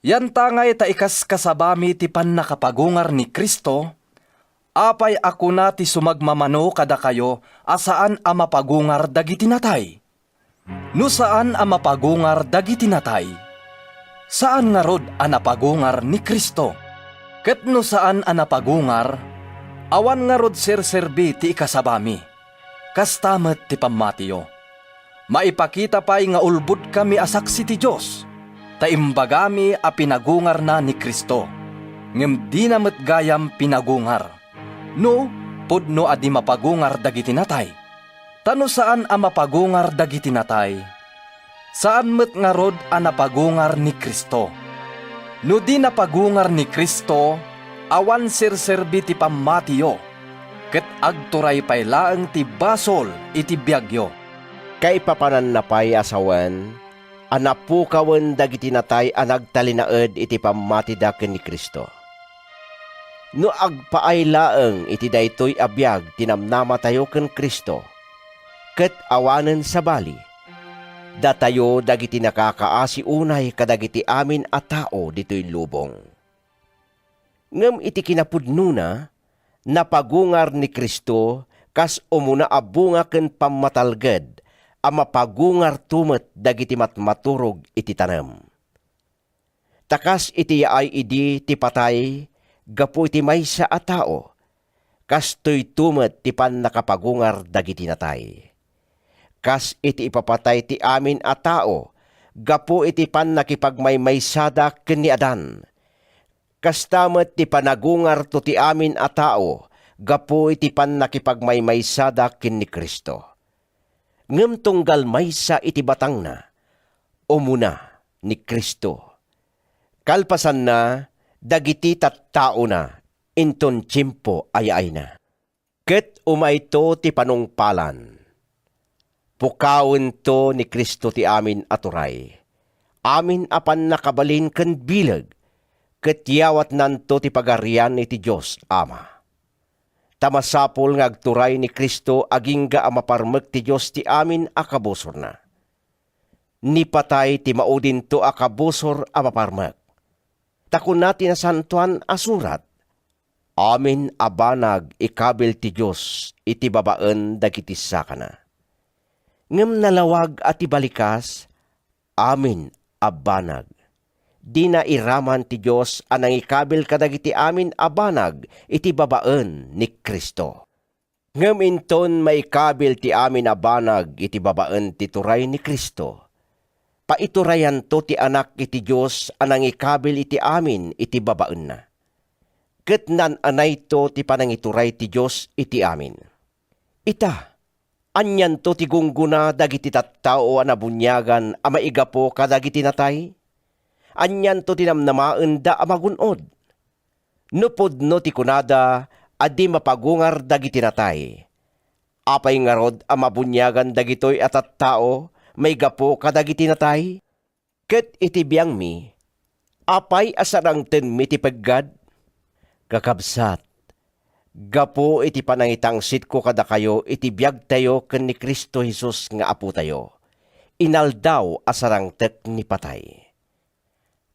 yantangay ta ikaskasabami ti pannakapagungar ni Cristo, apay a kuna ti sumagmamano kadakayo a saan a mapagungar dagiti natay? No saan a mapagungar dagiti natay, saan ngarud a napagungar ni Cristo. Ket no saan a napagungar, awan ngarud serserbi ti ikasabami. Kasta met ti pammatiyo. Maipakita pay nga ulbodkami a saksi ti Dios, ta imbagami a pinagungarna ni Cristo, ngem dina met gayam pinagungar. No, pudno a di mapagungar dagiti natay. Ta no saan a mapagungar dagiti natay, saan met ngarud a napagungar ni Cristo. No di napagungar ni Cristo, awan serserbi ti pammatiyo, ket agturay pay laeng ti basol iti biagyo. Kaipapananna pay a sawen, a napukawen dagiti natay a nagtalinaed iti pammatida ken ni Cristo. No agpaay laeng iti daytoy a biag ti namnamatayo ken Cristo, ket awanen sabali, datayo dagiti nakakaasi unay kadagiti amin a tao ditoy lubong. Ngem iti kinapudnona, napagungar ni Cristo kas umuna a bunga ken pammatalged a mapagungarto met dagiti matmaturog iti tanem. Ta kas iti yaay idi ti patay gapu iti maysa a tao, kastoyto met ti pannakapagungar dagiti natay. Kas iti ipapatay ti amin a tao gapu iti pannakipagmaymaysada ken ni Adan, kasta met ti panagungarto ti amin a tao gapu iti pannakipagmaymaysada ken ni Cristo. Ngem tunggal maysa iti batangna, umuna ni Cristo. Kalpasanna, dagiti tattaona inton tiempo a yaayna. Ket umayto ti panungpalan. Pukawento ni Cristo ti amin a turay, amin a pannakabalin ken bileg, ket yawatnanto ti pagarian iti Dios Ama. Ta masapul nga agturay ni Cristo agingga a maparmek ti Dios ti amin a kabusorna. Ni patay ti maudinto a kabusor a maparmek. Ta kuna ti Nasantoan a Surat, "Amin a banag ikabil ti Dios iti babaen dagiti sakana." Ngem nalawag a ti balikas, amin a banag. Dina iraman ti Dios a nangikabil kadagiti amin a banag iti babaen ni Cristo. Ngem inton maikabil ti amin a banag iti babaen ti turay ni Cristo, paiturayanto ti Anak iti Dios a nangikabil iti amin iti babaenna. Ket naan-anayto ti panangituray ti Dios iti amin. Ita, anianto ti gunggona dagiti tattao a nabuniagan a maigapu kadagiti natay? Anianto ti namnamaenda a magun-od? No pudno ti kunada a di mapagungar dagiti natay, apay ngarud a mabuniagan dagitoy a tattao maigapu kadagiti natay? Ket iti biangmi, apay a sarangtenmi ti peggad? Kakabsat, gapu iti panangitangsitko kadakayo iti biagtayo ken ni Cristo Jesus nga Apotayo, inaldaw a sarangtek ni patay.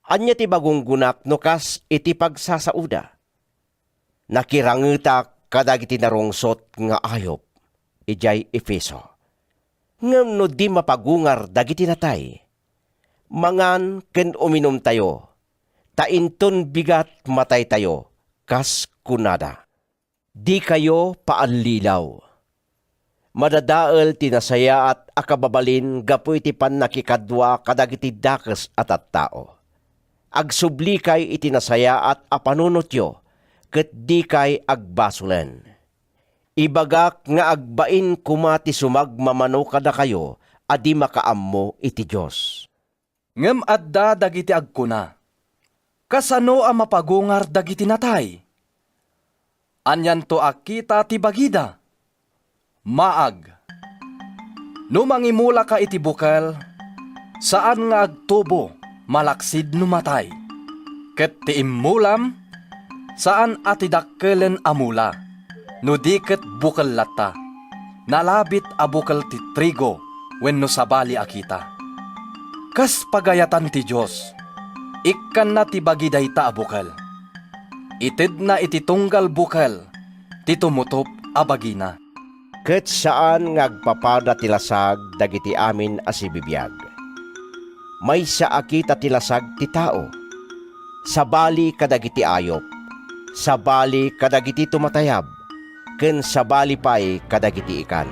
Ania ti magunggonak no kas iti pagsasaoda? Nakirangetak kadagiti narungsot nga ayup idiay Efeso. Ngem no di mapagungar dagiti natay, mangan ken uminumtayo, ta inton bigat mataytayo, kas kunada. Dikayo paallilaw. Madadael ti nasayaat a kababalin gapu iti pannakikadua kadagiti dakes a tattao. Agsublikay iti nasayaat a panunotyo ket dikay agbasolen. Ibagak nga agbain koma ti sumagmamano kadakayo a di makaammo iti Dios. Ngem adda dagiti agkuna, "Kasano a mapagungar dagiti natay? Anianto a kita ti bagida? Maag! No mangimulaka iti bukel, saan nga agtubo malaksid no matay. Ket ti immulam, saan a ti dakkelen a mula, no di ket bukel latta, nalabit a bukel ti trigo wenno sabali a kita. Kas pagayatan ti Dios, ikkanna ti bagi dayta a bukel. Itedna iti tunggal bukel ti tumutop a bagina." Ket saan nga agpapada ti lasag dagiti amin a sibibiag. Maysa a kita ti lasag ti tao, sabali kadagiti ayup, sabali kadagiti tumatayab, ken sabali pay kadagiti ikan.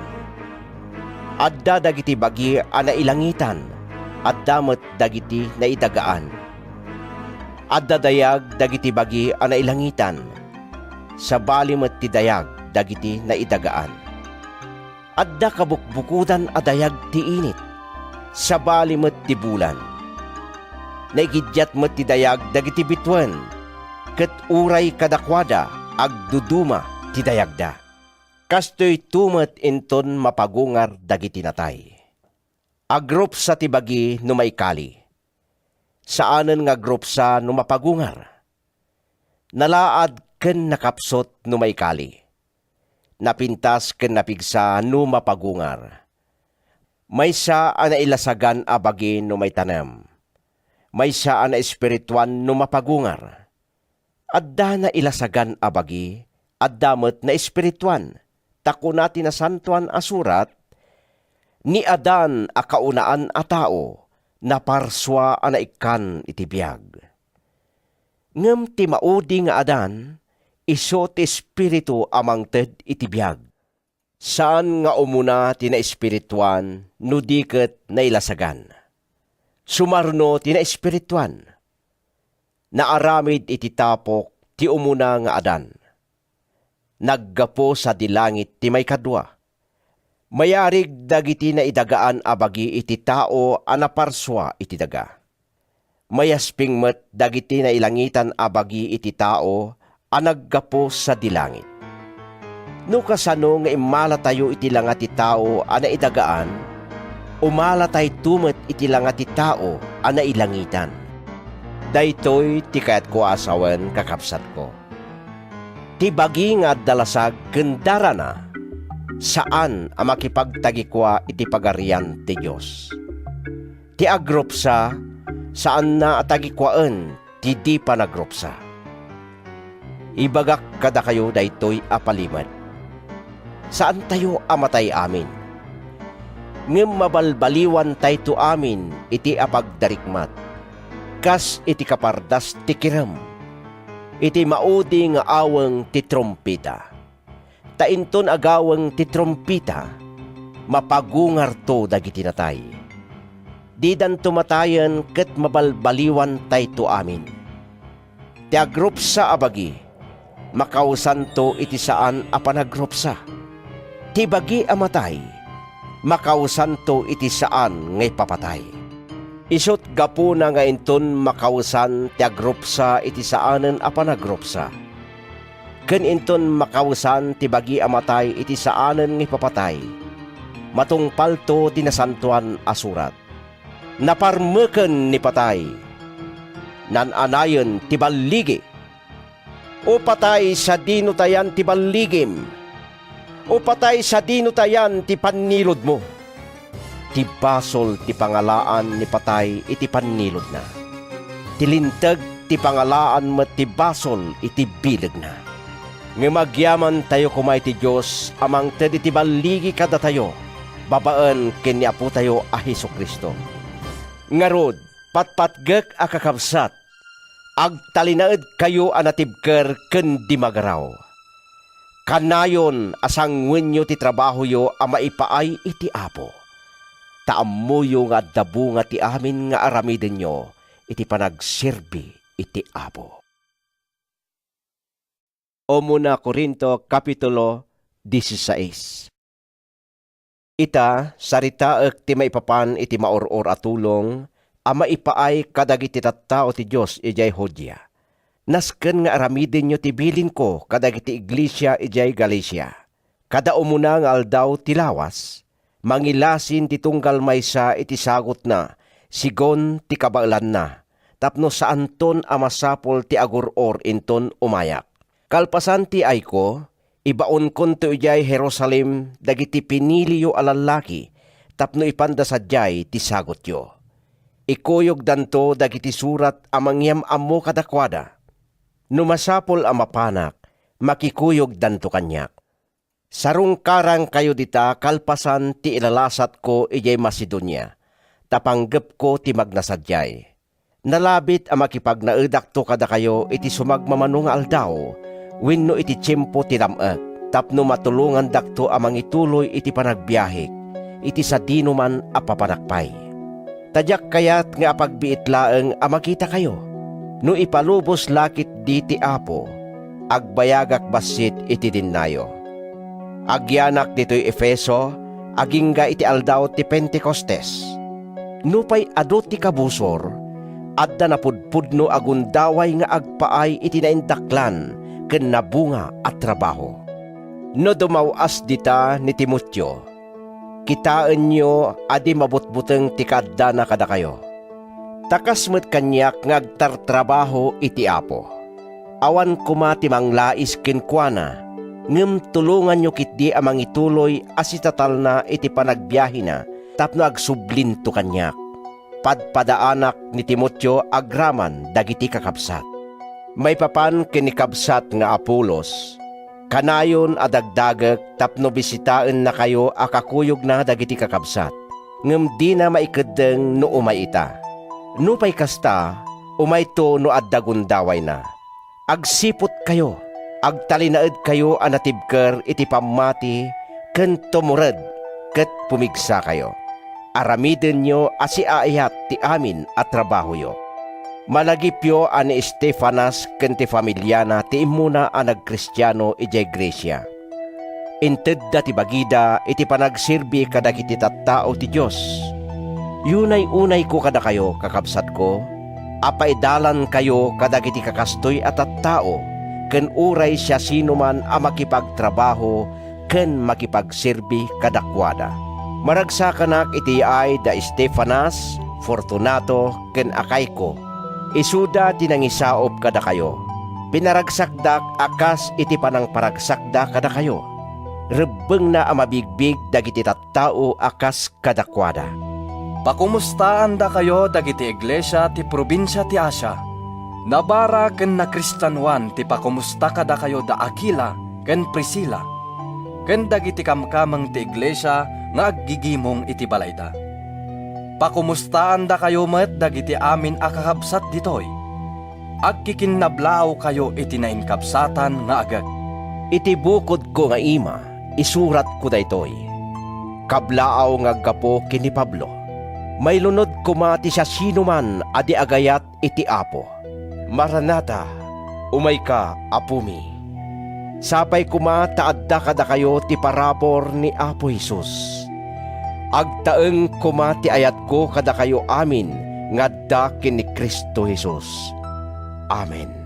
Adda dagiti bagi a nailangitan, adda met dagiti naidagaan. Adda dayag dagiti bagi a nailangitan, sabali met ti dayag dagiti naidagaan. Adda kabukbukodan a dayag ti init, sabali met ti bulan. Naigiddiat met ti dayag dagiti bituen, ket uray kadakuada agduduma ti dayagda. Kastoyto met inton mapagungar dagiti natay. Agrupsa ti bagi no maikali. Saanen nga agrupsa no mapagungar. Nalaad ken nakapsut no maikali. Napintas ken napigsa no mapagungar. Maysa a nailasagan a bagi no maitanem. Maysa a naespirituan no mapagungar. Adda nailasagan a bagi, adda met naespirituan, ta kuna ti Nasantoan a Surat, "Ni Adan a kaunaan a tao, naparsua a naikkan iti biag." Ngem ti maudi nga Adan, isu ti Espiritu a mangted iti biag. Saan nga umuna ti naespirituan no di ket nailasagan. Sumarno ti naespirituan. Naaramid iti tapok ti umuna nga Adan. Naggapu sadi langit ti maikadua. Mayarig dagiti naidagaan a bagi iti tao a naparsua iti daga. Mayasping met dagiti nailangitan a bagi iti tao a naggapu sadi langit. No kasano nga immalatayo iti langa ti tao a naidagaan, umalatayto met iti langa ti tao a nailangitan. Daytoy ti kayatko a sawen, kakabsatko. Ti bagi nga adda lasag ken darana, saan a makipagtagikua iti Pagarian ti Dios. Ti agrupsa, saanna a tagikuaen ti di panagrupsa. Ibagak kadakayo daytoy a palimed. Saantayo a matay amin. Ngem mabalbaliwantayto amin iti apagdarikmat, kas iti kapardas ti kirem, iti maudi nga aweng ti trumpeta. Ta inton agaweng ti trumpeta, mapagungarto dagiti natay. didanto matayen ket mabalbaliwantayto amin. Ti agrupsa a bagi, makausanto iti saan a panagrupsa. Ti bagi a matay, makausanto iti saan nga ipapatay. Isut' gapuna nga inton makausan ti agrupsa iti saanen a panagrupsa, ken inton makausan ti bagi a matay iti saanen nga ipapatay, matungpalto ti Nasantoan a Surat, "Naparmeken ni patay, nan-anayen ti balligi." O patay, sadino ta yan ti balligim? O patay, sadino ta yan ti panniludmo? Ti basol ti pangalaan ni patay iti panniludna. Ti linteg ti pangalaan met ti basol iti bilegna. Ngem agyamantayo koma iti Dios a mangted iti balligi kadatayo babaen ken ni Apotayo a Jesu-Cristo. Ngarud, patpatgek a kakabsat, agtalinaedkayo a natibker ken di magaraw. Kanayon a sangoenyo ti trabahoyo a maipaay iti Apo, ta ammoyo nga adda bunga ti amin nga aramidenyo iti panagserbi iti Apo. Umuna Corinto, Kapitulo dieciséis. Ita, saritaek ti maipapan iti maur-or a tulong a maipaay kadagiti tattao ti Dios idiay Judea. Nasken nga aramidenyo ti bilinko kadagiti iglesia idiay Galacia. Kada umuna nga aldaw ti lawas, mangilasin ti tunggal maysa iti sagutna sigon ti kabaelanna, tapno saanton a masapul ti agur-or inton umayak. Kalpasan ti ayko, ibaonkonto idiay Jerusalem dagiti piniliyo a lallaki tapno ipanda sadiay ti sagutyo. Ikuyogdanto dagiti surat a mangyam-ammo kadakuada. No masapul a mapanak, makikuyogdanto kaniak. Sarungkarangkayo dita kalpasan ti ilalasatko idiay Macedonia, ta panggepko ti magna sadiay. Nalabit a makipagnaedakto kadakayo iti sumagmamano nga aldaw wenno iti tiempo ti lam-ek, tapno matulongandakto a mangituloy iti panagbiahek iti sadinoman a papanak pay. Ta diak kayat nga apagbiit laeng a makitakayo. No ipalubos la ketdi ti Apo, agbayagak bassit iti dennayo. Agyanak ditoy Efeso agingga iti aldaw ti Pentecostes. Nupay adu ti kabusor, adda napudpudno a gundaway nga agpaay iti naindaklan ken nabunga a trabaho. No dumaw-as dita ni Timoteo, kitaenyo a di mabutbuteng ti kaaddana kadakayo. Ta kas met kaniak nga agtartrabaho iti Apo. Awan koma ti manglais kenkuana, ngem tulonganyo ketdi a mangituloy a sitatalna iti panagbiahena tapno agsublinto kaniak. Padpadaanak ni Timoteo agraman dagiti kakabsat. Maipapan ken ni kabsat nga Apolos, kanayon a dagdagek tapno bisitaennakayo a kakuyogna dagiti kakabsat, ngem dina maikeddeng no umay ita. Nupay kasta, umayto no adda gundawayna. Agsiputkayo, agtalinaedkayo a natibker iti pammati ken tumured ket pumigsakayo. Aramidenyo a siaayat ti amin a trabahoyo. Malagipyo a ni Estefanas ken ti familiana ti immuna a nagkristiano idiay Grecia. Intedda ti bagida iti panagserbi kadagiti tattao ti Dios. Yunay-unayko kadakayo, kakabsatko, a paidalankayo kadagiti kakastoy a tattao ken uray siasinoman a makipagtrabaho ken makipagserbi kadakuada. Maragsakanak iti yaay da Estefanas, Fortunato, ken Acaico. Isuda ti nangisaop kadakayo. Pinaragsakdak a kas iti panangparagsakda kadakayo. Rebbengna a mabigbig dagiti tattao a kas kadakuada. Pakomustaandakayo dagiti iglesia ti probinsia ti Asia. Nabara ken nakristianoan ti pakomusta kadakayo da Akila ken Priscila, ken dagiti kamkameng ti iglesia nga aggigimong iti balayda. Pakomustaandakayo met dagiti amin a kakabsat ditoy. Agkikinnablaawkayo iti nainkabsatan nga agek. Iti bukodko nga ima, isuratko daytoy. Kablaaw nga aggapu ken ni Pablo. Mailunod koma ti siasinoman a di agayat iti Apo. Maranata, umayka, Apomi. Sapay koma ta adda kadakayo ti parabur ni Apo Jesus. Agtaeng koma ti ayatko kadakayo amin nga adda ken ni Cristo Jesus. Amen.